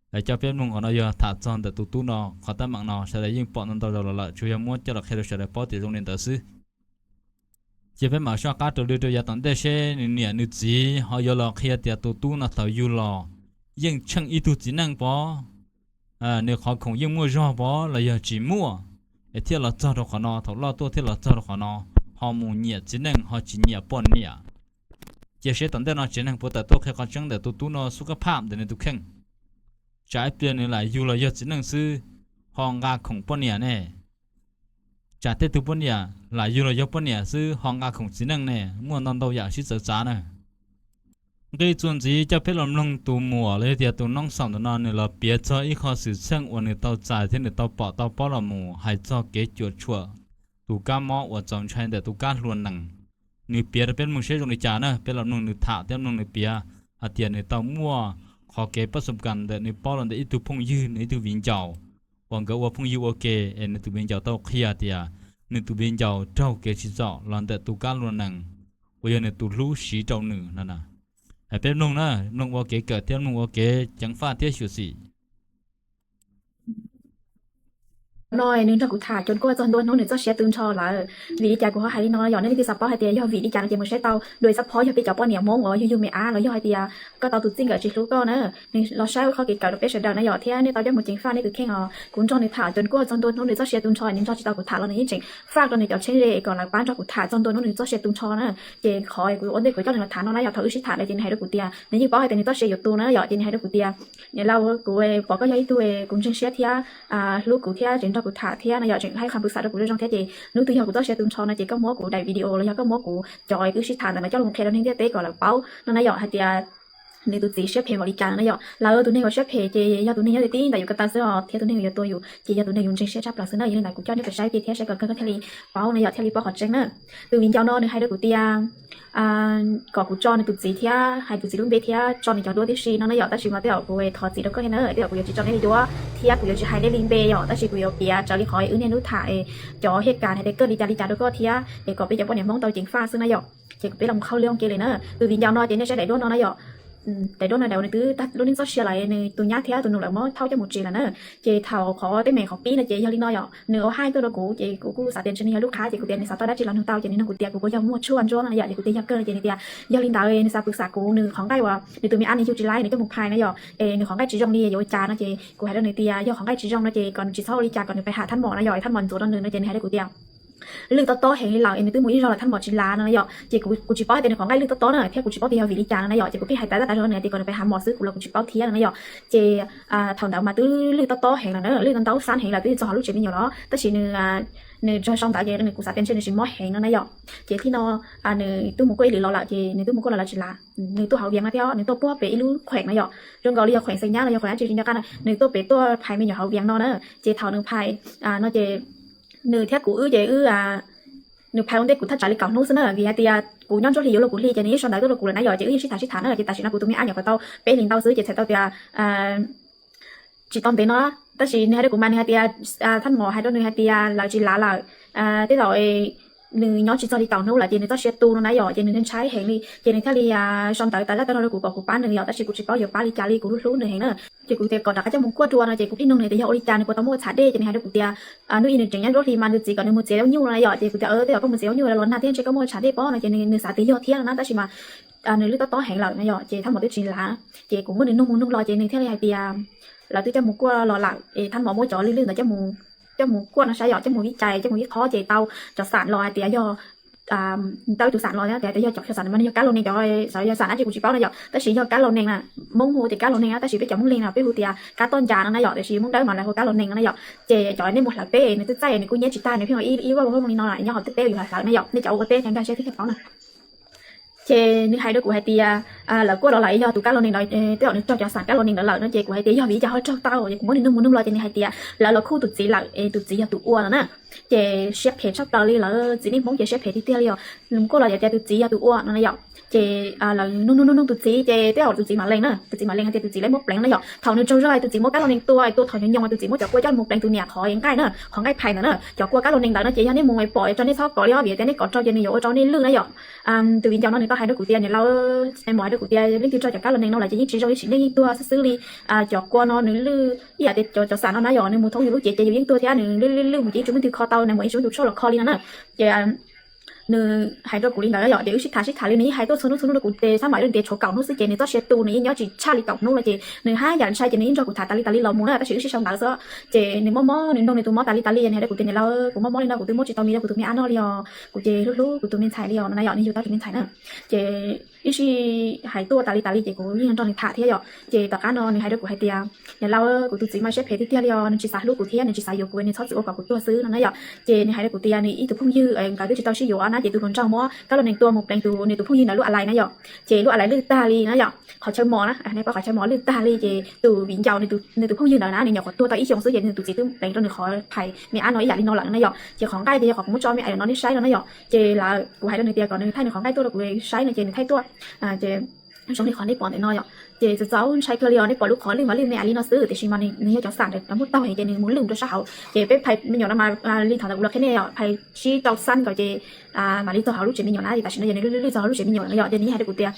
Coj peb mloog qhov no yog tham txog ntawm tus tub no, qhov teeb meem no sawv daws yeej pom ntau ntau zaus los lawm, tsuas yog muab coj los qhia rau sawv daws paub tias zoo li ntawd xwb. Cia peb mam soj qab rau lwm rau yav tom ntej seb nws niam nws txiv ho yuav los qhia tias tus tub no thaum yug los yeej tsheej ib tug txiv neej pob, nws qhov khoom yeej muaj zog pob los yog tsis muaj, es thiaj los txog rau qhov no, thaum loj tuaj thiaj los txog rau qhov no, ho mus nyiam txiv neej ho tsis nyiam poj niam. Cia seb tom ntej no tsev neeg puas tawm tuaj qhia qhov tseeb ntawm tus tub no xub kab phaj ntawm nws tus kheej. Tsam ib pliag nws lam yug los yog txiv neej xwb, ho nqa khoom poj niam ne. Tsam tej tug poj niam lam yug los yog poj niam xwb ho nqa khoom txiv neej ne, muaj ntau ntau yam sib txawv txav na. Nqe txuas ntxiv coj peb los mloog tus muam los yog tias tus noob xaum ntawm no nws los piav txog ib qho xwm txheej uas nws tau txais thiab nws tau pom tau paub los mus hais txog kev cuam tshuam tus kab mob uas txaus ntshai ntawm tus kab hlua nees. Nws piav rau peb mloog seb zoo li cas na, peb los mloog nws tham thiab mloog nws piav hais tias nws tau muaj qhov kev pab xum kas ntawm nws paub los ntawm ib tug phooj ywg, nws ib tug viv ncaus, uas nkawd ua phooj ywg ua ke, es nws tus viv ncaus tau qhia tias nws tus viv ncaus raug kev tsim txom los ntawm tus kab hlua nees uas yog nws tus hlub siv rau nws no na. Peb mloog na, mloog ua kev kawm thiab mloog ua kev ceev faj thiab xyuam xim. No nws nrog kuv tham coob kuj txog ntua hnub nws txoj sia tu nrho lawm. Vim li cas kuv ho hais li no yog nej leej twg xav paub hais tias yog vim li cas no ces mus saib tau dua ib txoj phob yog peb cov poj niam Hmoob uas yug yug me ab los yog hais tias koj tau tus txij nkawm tsis hlub koj na. Nws los saib ua qhov kev kawm rau peb sawv daws na yom, thiab nej tau coj mus ceev faj nej tus kheej os. Kuv nrog nws tham coob kuj txog ntua hnub nws txoj sia tu nrho, nws nrog tsis tau kuv tham los nws yeej tseem faj rau nws cov tsheb ze kom lawv pab nrog kuv tham txog ntua hnub nws txoj sia tu nrho na. Ces qhov kuv ua ntej kuv coj nws los tham no na yog thaum wb sib tham lawm ces nws hais rau kuv tias nws yeej paub hais tias nws txoj sia yuav tu na yom, ces nws hais rau kuv tias, niam laus, kuv pom koj yog ib tug kuv ntseeg siab thiab hlub kuv thiab tseem nrog kuv tham thiab no yom, tseem hais qhov pwm xam rau kuv zoo zoo thiab ces hnub twg yog kuv txoj sia tu nrho no ces koj muab kuv daim video los yog koj muab kuv cov wb sib tham ntawm no coj los qhia rau neeg ntiaj teb kom lawv paub no na yom, hais tias nws tus txiv siab phem npaum li cas no na yom. Lawv tus neeg uas siab phem ces yog tus neeg nyob tib ntawm yus ko taw xwb os, thiab tus neeg uas yuav tua yus ces yog tus neeg yus ntseeg siab tshaj plaws xwb na. Yog li ntawd kuv coj nej mus saib thiab saib kom kawg koj thiaj li paub no yom, thiaj li paub qhov tseeb na. Tus viv ncaus no nws hais rau kuv tias kom kuv tso nws tus txiv thiab hais tus txiv lub npe thiab tso nws cov duab tib si no na yom, tab sis mas tej zaum kuv thov txim rau koj thiab na, tej zaum kuv yuav tsis tso nej li duab thiab kuv yuav tsis hais nej li npe yom, tab sis kuv yuav piav raws li qhov wb niaj hnub tham cov hej kas hais tias kawg li cas li cas rau koj thiab es kom peb cov poj niam Hmoob tau ceev faj xwb na yom. Ces kuv peb los mus qhau li ua ke li na. Tus viv ncaus no ces nej saib daim duab no na yom. Daim duab no daim uas nws twb tag lub neej txoj sia lawm, nws tus nyab thiab tus nus lawv muab thauj coj mus tsev lawm na. Ces thaum qhov teeb meem qhov pib no ces yog li no yom, nws ua haij tuaj rau kuv ces kuv kuj xav tias ntshe nws yog lub qhab ces kuv tias nws xav tau dab tsi los nug tau ces nws nug kuv tias kuv puas yog muaj tshuaj ntsuab no yom, ces kuv tias yog kawg no ces nws tias yog li ntawd nws xav pwm xam kuv nws qhov nqaij uas nws tus me ab nws yug tsis laib nws coj mus phais no yom, es nws qhov nqaij tsis zoo li yuav ua cas no ces kuv hais rau nws tias yog qhov nqaij tsis zoo no ces kom nws tsis txhob ua li cas kom nws pais ham thaj mom no yom, thaj mom ntxuav rau nws no ces nws hais rau kuv tias lwj tob tob heev li lawm es nws twb mus ib zaug lawm thaj mom tsis lav no yom, ces kuv tsis paub hais tias nws qhov nqaij lwj tob tob na thiab kuv tsis paub tias yog vim li cas no na yom, ces kuv pheej hais tab tab tab rau nws tias kom nws pais ham mom xwb, kuv los kuv tsis paub thiab no na yom. Ces thaum ntawd mas twb lwj tob tob heev lawm na, lwj ntau ntau xab heev lawm twb txog hauv lub tsev me nyuam los tab sis nws nws tsaug sau ntawd ces nws kuv xav tias ntshe nws tsis mob heev no na yom. Ces thaum no nws twb mus kuaj ib lwm los lawm ces nws twb mus kuaj los lawv tsis lav, nws tuaj hauv Vias no thiab nws tuaj puag pem ib lub kheem no yom, zoo nkaus li yog kheem Xeem Nyab los yog kheem dab tsi nco qab na, nws tuaj pem tuaj phais me nyuam hauv Vias no na. Ces thaum nws phais no ces nws thiab kuv wb ces wb nws phais ua ntej kuv thaj tsam li kaum hnub xwb na, vim hais tias kuv nyob Ntsuab Hli yuav luag kuv hli ces nws yeej sau ntawv tuaj rau kuv lawm na yom, ces wb yeej sib tham sib tham na, ces tam sim no kuv tus me ab nyuam kom tau peb hlis ntau xwb ces txhais tau tias tsis tau ntev no, tab sis nws hais rau kuv mas nws hais tias thaj mom hais rau nws hais tias lawv tsis lav lawm, tej zaum nws nyob tsis txog li kaum hnub lawm ces nws txoj sia tu no na yom, ces nws ntshai heev li ces nws thiaj li sau ntawv tawv laj tawv no rau kuv kom kuv pab nws yom, tab sis kuv tsis paub yuav pab li cas li, kuv hlub hlub nws heev na. Ces kuv tias kom rov qab coj mus kuaj dua no ces kuv pheej nug nws tias yog ua li cas nws puas tau muaj ua tshav dej, ces nws hais rau kuv tias hnub ib nws tseem nyob nruab hli mas nws txiv kom nws mus txiav zaub nyuj no na yom, ces kuv tias tej zaum koj mus txiav zaub nyuj los nag thiab ntshe koj muaj ua tshav dej pob no ces nws xav tias yog thiab no na, tab sis mas nws lwj tob tob heev lawm no yom, ces thaj mom twb tsis lav, ces kuv muab nws nug mus nug los ces nws thiaj li hais tias lawv twb coj mus kuaj los lawm es thaj mom muab cov lwj lwj ntawd coj mus kuaj no saib yom, coj mus vij cais coj mus vij qhob ces tau cov xam los hais tias yog, tau ib tug xam los tias yog cov xam mas yog kab laus nees, cov xam dab tsi kuv tsis paub na yom, tab sis yog kab laus nees na, Hmoob hu tias kab laus nees na, tab sis peb cov Hmoob Lis no peb hu tias kab toj ncas no na yom, tab sis Hmoob Dawb mas lawv hu kab laus nees no na yom. Ces cov nej mus hlawv teb nws txaij txaij nws kuj nyiab tsis tag, nws pheej ua ib ib vuag ua li no na, nyob hauv tej teb yus hlawv hlawv na yom, nej cov ua teb nkag siab thiab tau na. Ces nws hais rau kuv hais tias lawv kuaj los lawm yog tus kab laus nees ntawd, tej zaum nws raug cov xam kab laus nees ntawd lawm no, ces kuv hais tias yog vim li cas ho raug tau, ces kuv muab nws nug mus nug los ces nws hais tias lawv los khuj tus txiv lawm es tus txiv yog tus ua no na. Ces siab phem tshaj plaws li, lawv txiv neej Hmoob ces siab phem tiag tiag li os. Nws kuaj los tias tus txiv yog tus ua no na yom. Ces lawv nug nug nug nug tus txiv ces tej zaum tus txiv mam lees na, tus txiv mam lees hais tias tus txiv lawv muab pleev na yom. Thaum nws tsaug zog tus txiv muab kab laus nees tua, tua thaum nyob nyob tus txiv muab cov kua coj mus pleev tus niam qhov nqaij na, qhov nqaij phais ntawd na. Cov kua kab laus nees ntawd no ces yog nej mus pom tso nej txhob kov li os, vim tias nej kov rau ces nws yuav ua rau nej lwj na yom. Tus viv ncaus no nws tau hais rau kuv tias niam laus, mos hais rau kuv tias leej twg raug cov kab laus nees no lawm ces yeej tsis zoo li, sim neej yeej tuag xwb xwb li. Cov kua no nws lwj ib yam tias cov xam no na yom, nws mus thoob yus lub cev ces yus yeej tuag thiab, nws lwj lwj lwj mus ces tsis muaj leej twg kho tau, nws mus ib tsis muaj leej twg kho li no na. Ces nws hais rau kuv li ntawd yom, ces wb sib tham sib tham li, nws yeej hais tuaj txhua hnub txhua hnub rau kuv ces xab mam li tias tshuav kaum hnub xwb ces nws txoj sia tu, nws yeej nyob tsis tshaj li kaum hnub no ces nws haj yam ntshai ces nws yeej nrog kuv tham tas li tas li los mus na, tab sis wb sib sau ntawv xwb. Ces nws mob mob, nws nug nws tus mob tas li tas li, nws hais rau kuv tias niam laus, kuv mob mob li no kuv twb muab tsis tau mis rau kuv tus me ab noj li os, kuv ces hlub hlub kuv tus me ntxhais li os no na yom, nws yug tau tus me ntxhais na. Ces wb sib hais tuaj tas li tas li ces kuv yeej nrog nws tham thiab yom. Ces tom qab no nws hais rau kuv hais tias niam laus, kuv tus txiv mas siab phem tiag tiag li os, nws tsis xav hlub kuv thiab nws tsis xav yuav kuv, nws txhob txwm ua kom kuv tuag xwb no na yom. Ces nws hais rau kuv tias nws ib tug phooj ywg, nkawd twb tsis tau sib yuav na, ces tus hluas nraug muab kab laus nees tua mus pleev tus, nws tus phooj ywg ntawd lub a lais na yom. Ces lub a lais lwj tag li na yom, qhov chaw mos na, nej paub qhov chaw mos lwj tag li ces tus viv ncaus nws tus phooj ywg ntawd na nws nyuam qhuav tuag tau ib xyoos xwb ces nws tus txiv twb pleev rau nws qhov phais me ab no ib yam li no lawm na yom. Ces qhov nqaij ces yog qhov kuv muab tso me ab no nej saib no na yom, ces lawv, kuv hais rau nws tias kom nws thaij nws qhov nqaij tuaj rau kuv saib no ces nws thaij tuaj. Ces zoo li qhov nej pom ntawm no yom, ces txaus txaus ntshai kawg li os, nej pom lub qhov lwj mas lwj me ab li no xwb, tiam sis mas nws yog cov xam ntawd muab taug heev ces nws mus lwj rau sab hauv. Ces peb phais me nyuam no mas li thaum ntawd kuv los qhia nej yom, phais sib rau xab nkaus ces mam li txog hauv lub tsev me nyuam na, tam sim no ces nws lwj lwj txog hauv lub tsev me nyuam no yom, ces nws yeej hais rau kuv tias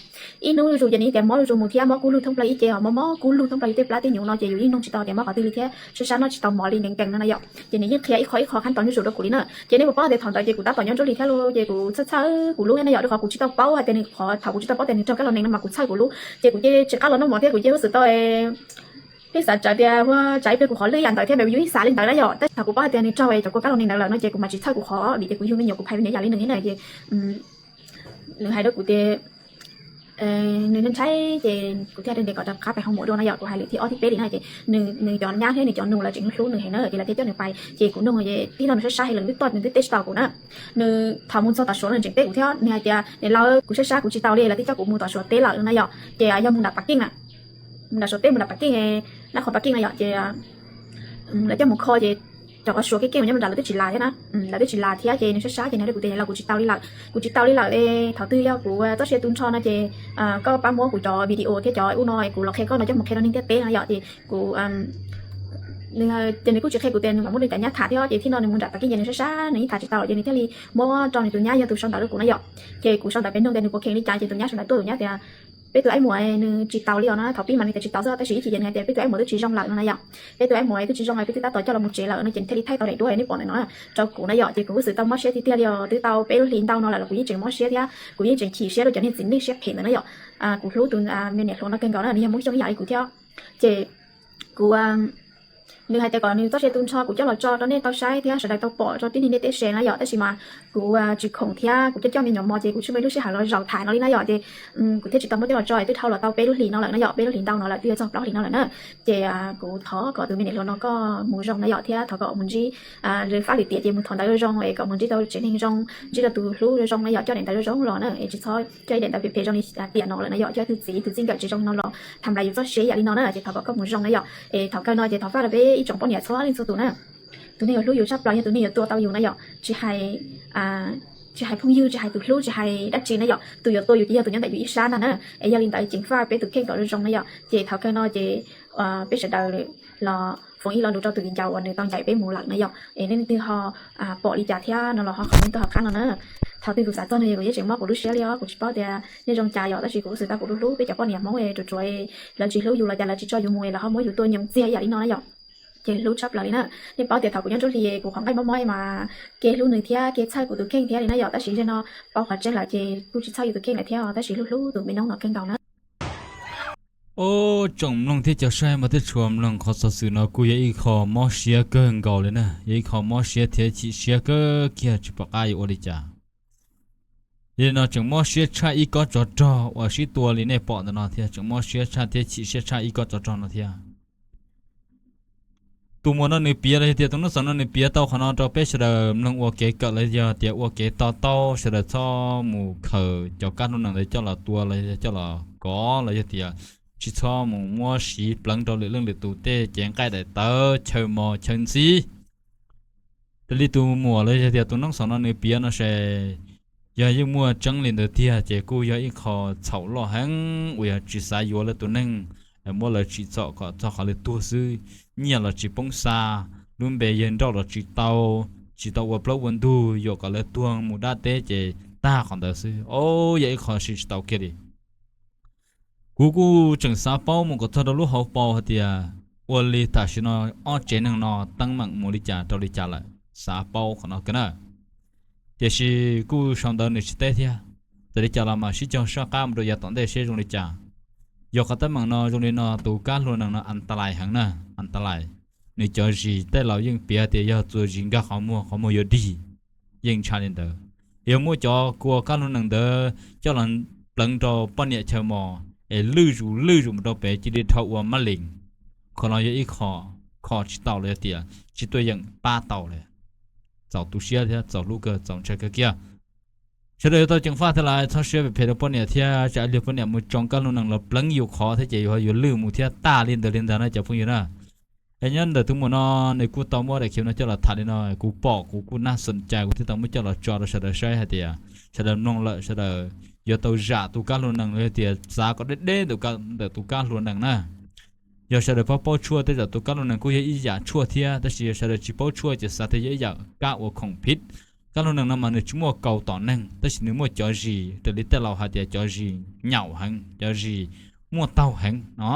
ib hnub zuj zus ces nws yeej tias mob zuj zus mus thiab mob kub lug thoob plaws ib ce os, mob mob kub lug thoob plaws yus tej plab tej nyuv no ces yus yeej nug tsis tau tias mob qhov twg li thiab sab sab noj tsis tau mov li nkees nkees no na yom. Ces nws yeej qhia ib qho ib qho khab tod zuj zus rau kuv li na. Ces nej puas paub tias thaum ntawd ces kuv tab tom nyob nruab hlis thiab lauj, ces kuv txhawj txhawj kuv lub thiab na yom, rau qhov kuv tsis tau paub hais tias nws qhov, thaum kuv tsis tau paub tias nws raug kab laus nees no mas kuv txhawj kuv lub, ces kuv cia tsis qab los noj mov thiab kuv cia huab xwm tau pheej xav tsawv tias ua tsam ib pliag kuv qhov lwj yam ntawd thiab, yus yeej xav li ntawd na yom. Tab sis thaum kuv paub hais tias nws raug cov kua kab laus nees ntawd lawm no ces kuv mas tsis txhawj kuv qhov, vim tias kuv yug me nyuam kuv phais me nyuam yam li nws thiab na. Ces nws hais rau kuv tias nws ntshai, ces kuv thiaj hais tias kom rov qab pais hoo muam dua no yom. Kuv hais lwm thib ob thib peb li na, ces nws cov nyab thiab nws cov nus lawv tseem hlub nws heev na, ces lawv thiaj coj nws pais. Ces kuv nug ces tib no nws sab sab heev lawm, nws twb toj nws twb teb tsis tau kuv na. Nws thaum mus txog tom Suav no nws tseem teb kuv thiab, nws hais tias niam laus, kuv sab sab kuv tsis tau li, lawv twb coj kuv mus tom Suav teb lawm no na yom. Ces yog mus nram Pas Keej na, mus nram Suav teb mus nram Pas Keej, nab qhov Pas Keej no yom, ces lawv coj mus kho ces cov qhov Suav keej keej mas nyob nram lawv twb tsis las thiab na, lawv twb tsis las thiab. Ces nws sab sab ces nws hais rau kuv tias niam laus, kuv tsis tau li lawm, kuv tsis tau li lawm, thaum twg yog kuv txoj sia tu nrho no ces koj pab muab kuv cov video thiab cov ub no kuv los qhia koj no coj mus qhia rau neeg ntiaj teb no yom. Ces kuv ces nws kuj tsis qhia kuv tias nws mam muab nws cov nyab tham thiab, ces thaum no nws mus nram Pas Keej ces nws sab sab nws yeej tham tsis tau lawm, ces nws thiaj li muab rau nws tus nyab yog tus sau ntawv rau kuv na yom. Ces kuv sau ntawv pem nug tias nws puas kheev li cas, ces tus nyab sau ntawv tuaj, tus nyab tias peb tus ab muam nws tsis taus li os no, thaum pib mas nws tias tsis taus xwb tab sis ib chim ces nws hais tias peb tus ab muam twb tsis zoo lawm no na yom. Peb tus ab muam twb tsis zoo lawm, peb twb tab tom coj los mus tsev lawm no ces nws thiaj li thaij tau daim duab nej pom ntawm no rau kuv na yom. Ces kuv xwb tau mob siab tiag tiag li os, twb tau peb lub hlis ntau no lawm los kuv yeej tseem mob siab thiab kuv yeej tseem chim siab rau cov niag txiv neej siab phem ntawd na yom. Kuv hlub tus me niam hluas no kawg nkaus na, nws yog Hmoob Xyooj ib yam li kuv thiab. Ces kuv nws hais tias kom nws txoj sia tu nrho kuv coj los tso rau nej tau saib thiab sawv daws tau pom rau tib neeg ntiaj teb se na yom, tab sis mas kuv tsis khoom thiab kuv coj coj me nyuam mos ces kuv tsis muaj ib lub sij hawm los zaum tham no li na yom. Ces kuv thiaj tsis tau muab coj los tso, twb dhau los tau peb lub hlis no lawm na yom, peb lub hlis ntau no lawm, twb yuav txog plaub hlis no lawm na. Ces kuv thov kom tus me niam hluas no koj mus zoo na yom, thiab thov kom mus ntsib fab lwm tiam ces mus thuam ntawv zoo es kom mus ntsib tau tsev neeg zoo, ntsib tau tus hlub zoo na yom, coj daim ntawv zoo zoo los na, es tsis txhob coj ib daim ntawv phem phem zoo li tiam no lawm na yom, coj tus txiv tus txij nkawm tsis zoo no los tham nplais yus txoj sia yam li no na. Ces thov kom koj mus zoo na yom. Es thaum kawg no ces thov faj rau peb ib tsoom poj niam txhua leej txhua tus na, tus neeg yuav hlub yus tshaj plaws yog tus neeg yuav tua tau yus na yom, tsis hais tsis hais phooj ywg, tsis hais tus hlub, tsis hais dab tsi na yom, tus yuav tua yus ces yog tus nyob ntawm yus ib sab ntag na. Es yog li ntawd ceev faj peb tus kheej kom zoo zoo na yom. Ces thaum kawg no ces peb sawv daws los foom ib lo lus rau tus viv ncaus uas nws tau ncaim peb mus lawm na yom. Es nej leej twg ho pom li cas thiab no los ho comment tuaj hauv qab no na. Thaum twg kuv xav txog nws kuv yeej tseem mob kuv lub siab li os, kuv tsis paub tias nej zoo cas yom, tab sis kuv kuj xav tias kuv hlub hlub peb cov poj niam Hmoob ruam ruam, lawv tsis hlub yus los cas lawv tsis tso yus mus los ho muab yus tua nyoos txiag yam li no na yom. Ces hlub tshaj plaws li na. Nej paub tias thaum kuv nyob nruab hlis kuv qhov nqaij mob mob mas kev hlub nws thiab kev txhawj kuv tus kheej thiab li na yom, tab sis zaum no paub qhov tseeb lawm ces kuj tsis txhawj yus tus kheej lawm thiab, tab sis hlub hlub tus me noob no kawg nkaus na. Ob tsoom mloog thiab cov saib mas tej tshua mloog qhov xov xwm no kuj yog ib qho mob siab kawg nkaus li na, yog ib qho mob siab thiab chim siab kawg kiag tsis pom qab yuav ua li cas. Yog li no tseem mob siab tshaj ib kob tsov rog uas sib tua li nej pom ntawm no thiab, tseem mob siab tshaj thiab chim siab tshaj ib kob tsov rog no thiab. Tus muam no nws piav los yog tias tus noob xoom no nws piav tau qhov no rau peb sawv daws mloog ua kev kawm los yog tias ua kev to taub, sawv daws txhob mus khaws cov kab hlub nees ntawd coj los tua los yog coj los kov los yog tias tsis txhob mus muab siv pleev rau lwm leej lwm tus tej cev nqaij daim tawv chaw mos chaw ntxib. Raws li tus muam los yog tias tus noob xoom no nws piav no ces yog yeej muaj tseeb li ntawd tiag ces kuj yog ib qho txhaum loj heev uas yog tsis xav yuav lawv tus neeg, muab lawv tsim txom kom txog qhov lawv tuag xwb, nyiaj los tsis poob xa, lub npe yawg nrauj los tsis tau, tsis tau ua plaub ua ntug yuam kom lawv tuag mus dab teb ces tag qhov ntawd xwb. Ob, yog ib qho siv tsis tau kiag li. Kuv kuj tseem xav paub mus kom txog rau lub hauv paus hais tias ua li tam sim no ob tsev neeg no teeb meem mus li cas rau li cas lawm, xav paub qhov no kawg na. Tiam sis kuj sau ntawv nws tsis teb thiab. Txawm li cas los mas sib cog soj qab mus rau yav tom ntej seb zoo li cas. Yog qhov teeb meem no zoo li no tus kab hlua nees no an ta lais heev na, an ta lais. Nws cov zis tej laus yeej piav tias yog txuas zis nkag qhov muag qhov muag yuav dig, yeej ntshai li ntawd. Yog muab cov kua kab hlua nees ntawd coj los pleev rau poj niam chaw mos es lwj zus lwj zus mus rau pem cia li dhau ua mab lees. Qhov no yog ib qho, kho tsis tau los yog tias tsis tuaj yeem pab tau li. Txaus tu siab thiab txaus hlub kawg, txaus ntshai kawg kiag. Sawv daws yuav tau ceev faj thiab lawm, txhob siab phem phem rau poj niam thiab tsam ib pliag poj niam mus tsoo kab hlua nees los pleev yus qhov thiab ces yus ho yuav lwj mus thiab tag li ntawd li ntag na cov phooj ywg na. Es nyob ntawm tus muam no nws kuj tau muab daim khiv no coj los tham li no, kuv pom kuv kuj nab xoom cai kuv thiaj tau muab coj los tso rau sawv daws saib hais tias sawv daws mloog lawm sawv daws yuav tau zam tus kab hlua nees los yog tias xav kom deb deb ntawm tus kab hlua nees na. Yog sawv daws paub paub tshuaj tej zaum tus kab hlua nees kuj yog ib yam tshuaj thiab, tab sis yog sawv daws tsis paub tshuaj ces xav tias yog ib yam kab ua khoom phiv. Kab hlua nees no mas nws tsis muaj kaus tom neeg tab sis nws muaj cov zis raws li tej laus hais tias cov zis nyaum heev, cov zis muaj taug heev no.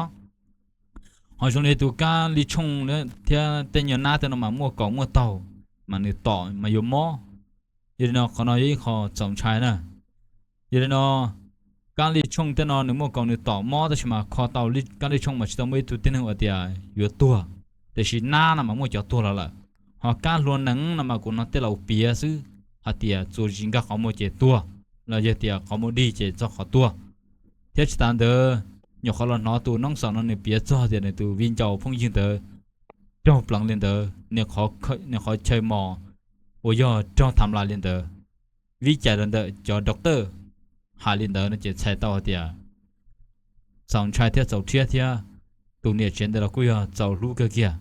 Ho zoo li tus kab li tshooj thiab tej nyuag nab tej no mas muaj kaus muaj taug, mas nws tom mas yuav mob. Yog li no qhov no yog ib qho txaus ntshai na. Yog li no kab li tshooj tej no nws muaj kaus nws tom mob tab sis mas kho tau kab li tshooj mas tsis tau muaj ib tug tib neeg ua tias yuav tuag, tiam sis nab no mas muaj cov tuag los lawm. Ho kab hlua nees no mas kuv hnov tej laus piav xwb hais tias txuas zis nkag qhov muag ces tuag, los yog tias qhov muag dig ces txog qhov tuag. Thiab tsis tas ntawd, nyuam qhuav los hnov tus noob xoom no nws piav txog tias nws tus viv ncaus phooj ywg ntawd raug pleev li ntawd, nws qhov chaw mos uas yog raug tham lais li ntawd, vib cais los ntawm cov doctor hais li ntawd no ces txhais tau hais tias txaus ntshai thiab txaus rhiab thiab tus niam tsev ntawd los kuj yog txaus hlub kawg kiag.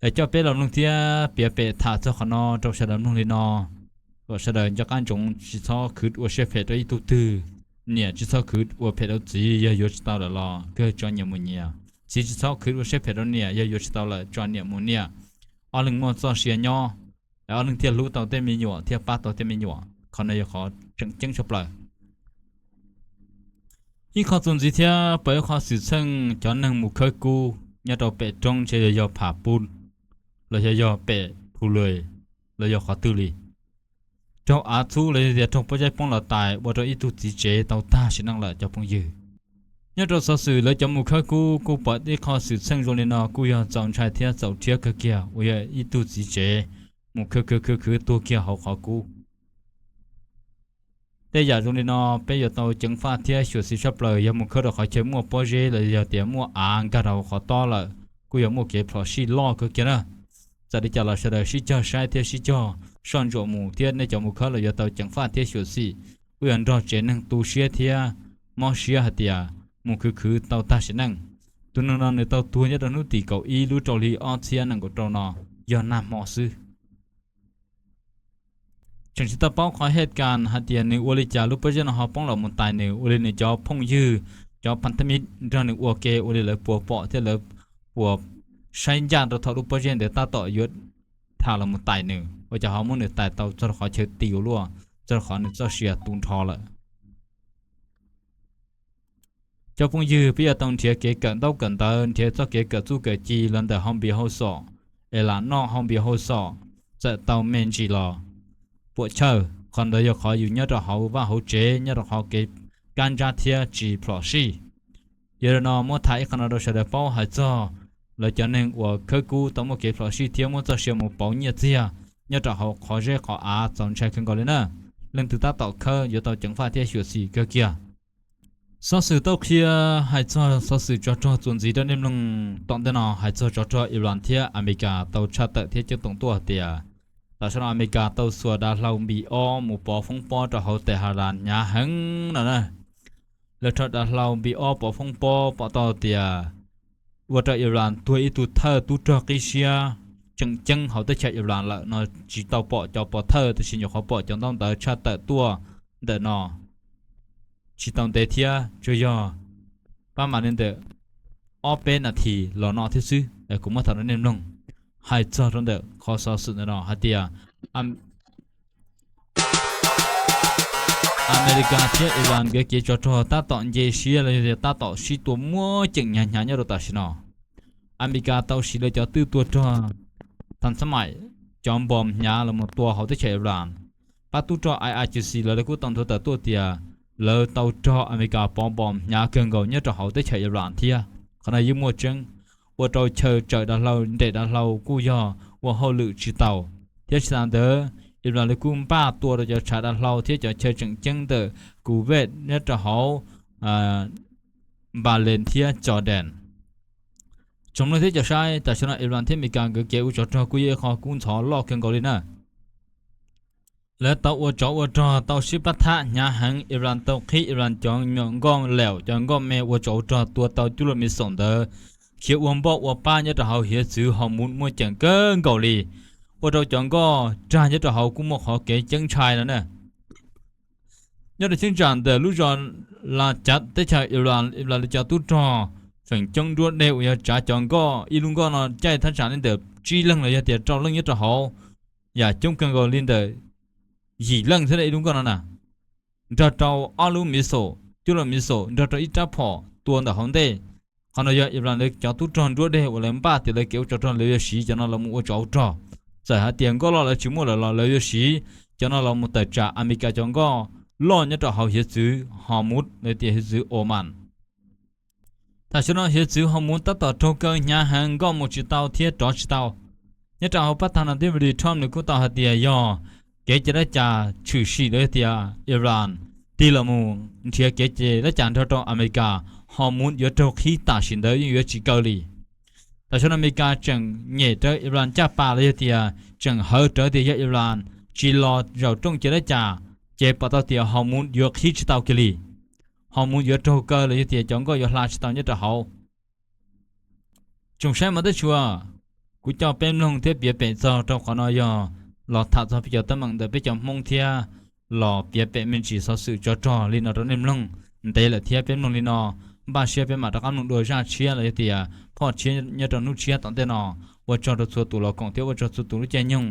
Es coj peb los mloog thiab piav pem tham txog qhov no rau sawv daws mloog li no, kom sawv daws nco qab ntsoov tsis txhob khwv ua siab phem rau ib tug twg. Niam tsis txhob khwv ua phem rau txiv, yog yuav tsis tau lawm los kawg tso nyias mus nyias. Txiv tsis txhob khwv ua siab phem rau niam, yog yuav tsis tau lawm tso niam mus niam. Ob leeg muaj txoj sia nyob, ob leeg thiaj hlub tau tej me nyuam thiab pab tau tej me nyuam. Qhov no yog qhov tseem ceeb tshaj plaws. Ib qho txuas ntxiv thiab pom ib qho xwm txheej cov neeg mus khawb kub nyob rau pem roob ntshe yog yog Pham Pub los yog yog pem Phu Lwm los yog qhov twg li, raug av txhub los yog tias raug pob zeb poob los tais ua rau ib tug txiv tsev tau tag sim neej lawm cov phooj ywg. Nyob rau xov xwm lawv cov mus khawb kub kuj pom ib qho xwm txheej zoo li no kuj yog txaus ntshai thiab txaus rhiab kawg kiag uas yog ib tug txiv tsev mus khwv khwv khwv khwv tuag kiag hauv qhov kub. Tej yam zoo li no peb yuav tau ceev faj thiab xyuam xim tshaj plaws yog mus khawb rau qhov chaw muaj pob zeb los yog tias muaj av nkag rau hauv qhov tob lawm, kuj yog muaj kev phom sij loj kawg kiag na. Txawm li cas los sawv daws sib cog saib thiab sib cog soj ntsuam mus thiab nej cov mus khawb los yuav tau ceev faj thiab xyuam xim, kuj yog nrog tsev neeg tu siab thiab mob siab hais tias mus khwv khwv tau tag sim neej. Tus neeg no nws tau tuag nyob rau hnub tim kaum ib lub rau hli ob txhiab nees nkaum rau no, yog nag hmo xwb. Tseem tsis tau paub qhov het kas hais tias nws ua li cas lub pob zeb no ho poob los mus tais nws, ua li nws cov phooj ywg, cov phab thab mib nrog nws ua ke ua li lawv puas pom thiab lawv puas saib ncaj rau thaum lub pob zeb ntawd tab tom yuav dhia los mus tais nws, ua cas ho muab nws tais tau txog rau qhov chaw ti ua luaj, txog rau qhov nws txoj sia tu nrho lawm. Cov phooj ywg, peb yuav tau nrhiav kev kawm ntaub kawm ntawv, nrhiav txoj kev kawm txuj kawm ci los ntawm hau npias hau xom, es lam noj hau npias hau xom, txawm tau me ntsis los puam chawj. Qhov ntawd yog qhov yus nyob rau hauv vaj hauv tsev, nyob rau qhov kev kab ntsab thiab tsis plhom sij. Yog li no muab tham ib qho no rau sawv daws paub hais txog lawv cov neeg uas khawb kub tau muaj kev plhom sij thiab muab txoj sia mus pauv nyiaj txiag nyob rau hauv qhov zeb qhov av txaus ntshai kawg nkaus li na. Leej twg tab tom khawb yuav tau ceev faj thiab xyuam xim kawg kiag. Xov xwm tau qhia hais txog xov xwm tsov rog txuas ntxiv rau nej mloog tom ntej no hais txog tsov rog Iran thiab Amelikas tau tshaj tawm thiab ceeb toom tuaj hais tias tam sim no Amelikas tau xuas dav hlau npis ob mus pov foob pob rau hauv Tehran hnyav heev no na. Lawv rho dav hlau npis ob pov foob pob pom tau tias ua rau Iran tuag ib tug thawj tub rog qib siab tseem ceeb hauv teb chaws Iran lawm no. Tsis tau pom cov pov thawj tab sis nyuam qhuav pom cov ntaub ntawv tshaj tawm tuaj ntawm no tsis tau ntev thiab, tsuas yog pab mam li ntawm ob peb nas this los no thiab xwb. Kuv muab tham rau nej mloog hais txog rau ntawm qhov xov xwm ntawm no hais tias Amelikas thiab Iran nkawd kev tsov rog tab tom nce siab los yog tias tab tom sib tua muaj ceem hnyav hnyav nyob rau tam sim no. Amelikas tau siv lawv cov twj tua rog than xab maim, cov npos hnyav los mus tua hauv teb chaws Iran. Pab tub rog IRGC lawv kuj tau nthuav tawm tuaj tias lawv tau rog Amelikas pov npos hnyav kawg nkaus nyob rau hauv teb chaws Iran thiab. Qhov no yeej muaj tseeb, ua rau chaw tsawm dav hlau nrem dav hlau kuj yog ua hauj lwm tsis tau. Thiab tsis tas ntawd, Iran lawv kuj npaj tua rau cov tshav dav hlau thiab cov chaw tseem ceeb ntawm Kuwait nyob rau hauv Bahrain thiab Jordan. Tsoom mloog thiab cov saib, tam sim no Iran thiab Amelikas nkawd kev ua tsov rog kuj yog ib qho kub ntxhov loj kawg nkaus li na. Lawv tau ua tsov ua rog tau sib pab thab hnyav heev, Iran tau qhib Iran cov nyuam nkoj laum, cov nkoj me ua tsov ua rog tua tau cuaj luaj missile ntawd khiav ua npoj ua pab nyob rau hauv hiav txwv Hormuz muaj ceem kawg nkaus li, ua rau cov nkoj rag nyob rau hauv kuj muaj qhov kev ceeb ntshai no na. Nyob rau cheeb tsam ntawm lub zos Laj Cav teb chaws Iran, Iran lawv cov tub rog feem coob nruab dej uas yog tsav cov nkoj, ib lub nkoj no caij thaj tsam li ntawm tsib leeg los yog tias rau leej nyob rau hauv, yam coob kawg nkaus li ntawm yim leej thiab ib lub nkoj no na, nrog rau ob lub missile, cuaj luaj missile nrog rau ib rab phom tua ntawm hauv ntej. Qhov no yog Iran lawv cov tub rog nruab dej uas lawv npaj tias lawv kev ua tsov rog lawv yuav siv cov no los mus ua tsov ua rog. Txawm hais tias nkoj loj lawv tsis muaj lawm los lawv yuav siv cov no los mus tawm tsam Amelikas cov nkoj loj nyob rau hauv hiav txwv Hormuz los tias hiav txwv Oman. Tam sim no hiav txwv Hormuz tab tom raug kaw hnyav heev, nkoj mus tsis tau thiab rov tsis tau. Nyob rau hauv pab tag no Donald Trump nws kuj tau hais tias yog kev cai dab cas tshwm sim los yog tias Iran tig los mus nrhiav kev cai dab cas nrog rau Amelikas, Hormuz yuav raug qhib tam sim ntawd yeej yuav tsis kaw li. Tam sim no Amelikas tseem nyem rawv Iran caj pas los yog tias tseem hawv rawv tias yog Iran tsis los zaum rooj cai dab cas, ces pom tau tias Hormuz yuav qhib tsis tau kiag li. Hormuz yuav raug kaw los yog tias cov nkoj yuav hla tsis tau nyob rau hauv. Tsoom saib mos teb tshua, kuv coj peb mloog thiab piav pem txog rau qhov no yog los tham txog peb cov teeb meem ntawm peb cov Hmoob thiab los piav pem me ntsis xov xwm tsov rog li no rau nej mloog. Ntev lawm thiab peb mloog li no, npaj siab peb mam rov qab mloog dua zaj tshiab los yog tias phoj tshiab nyob rau hnub tshiab tom ntej no. Ua tsaug rau txhua tus los koom thiab ua tsaug txhua tus lub caij nyoog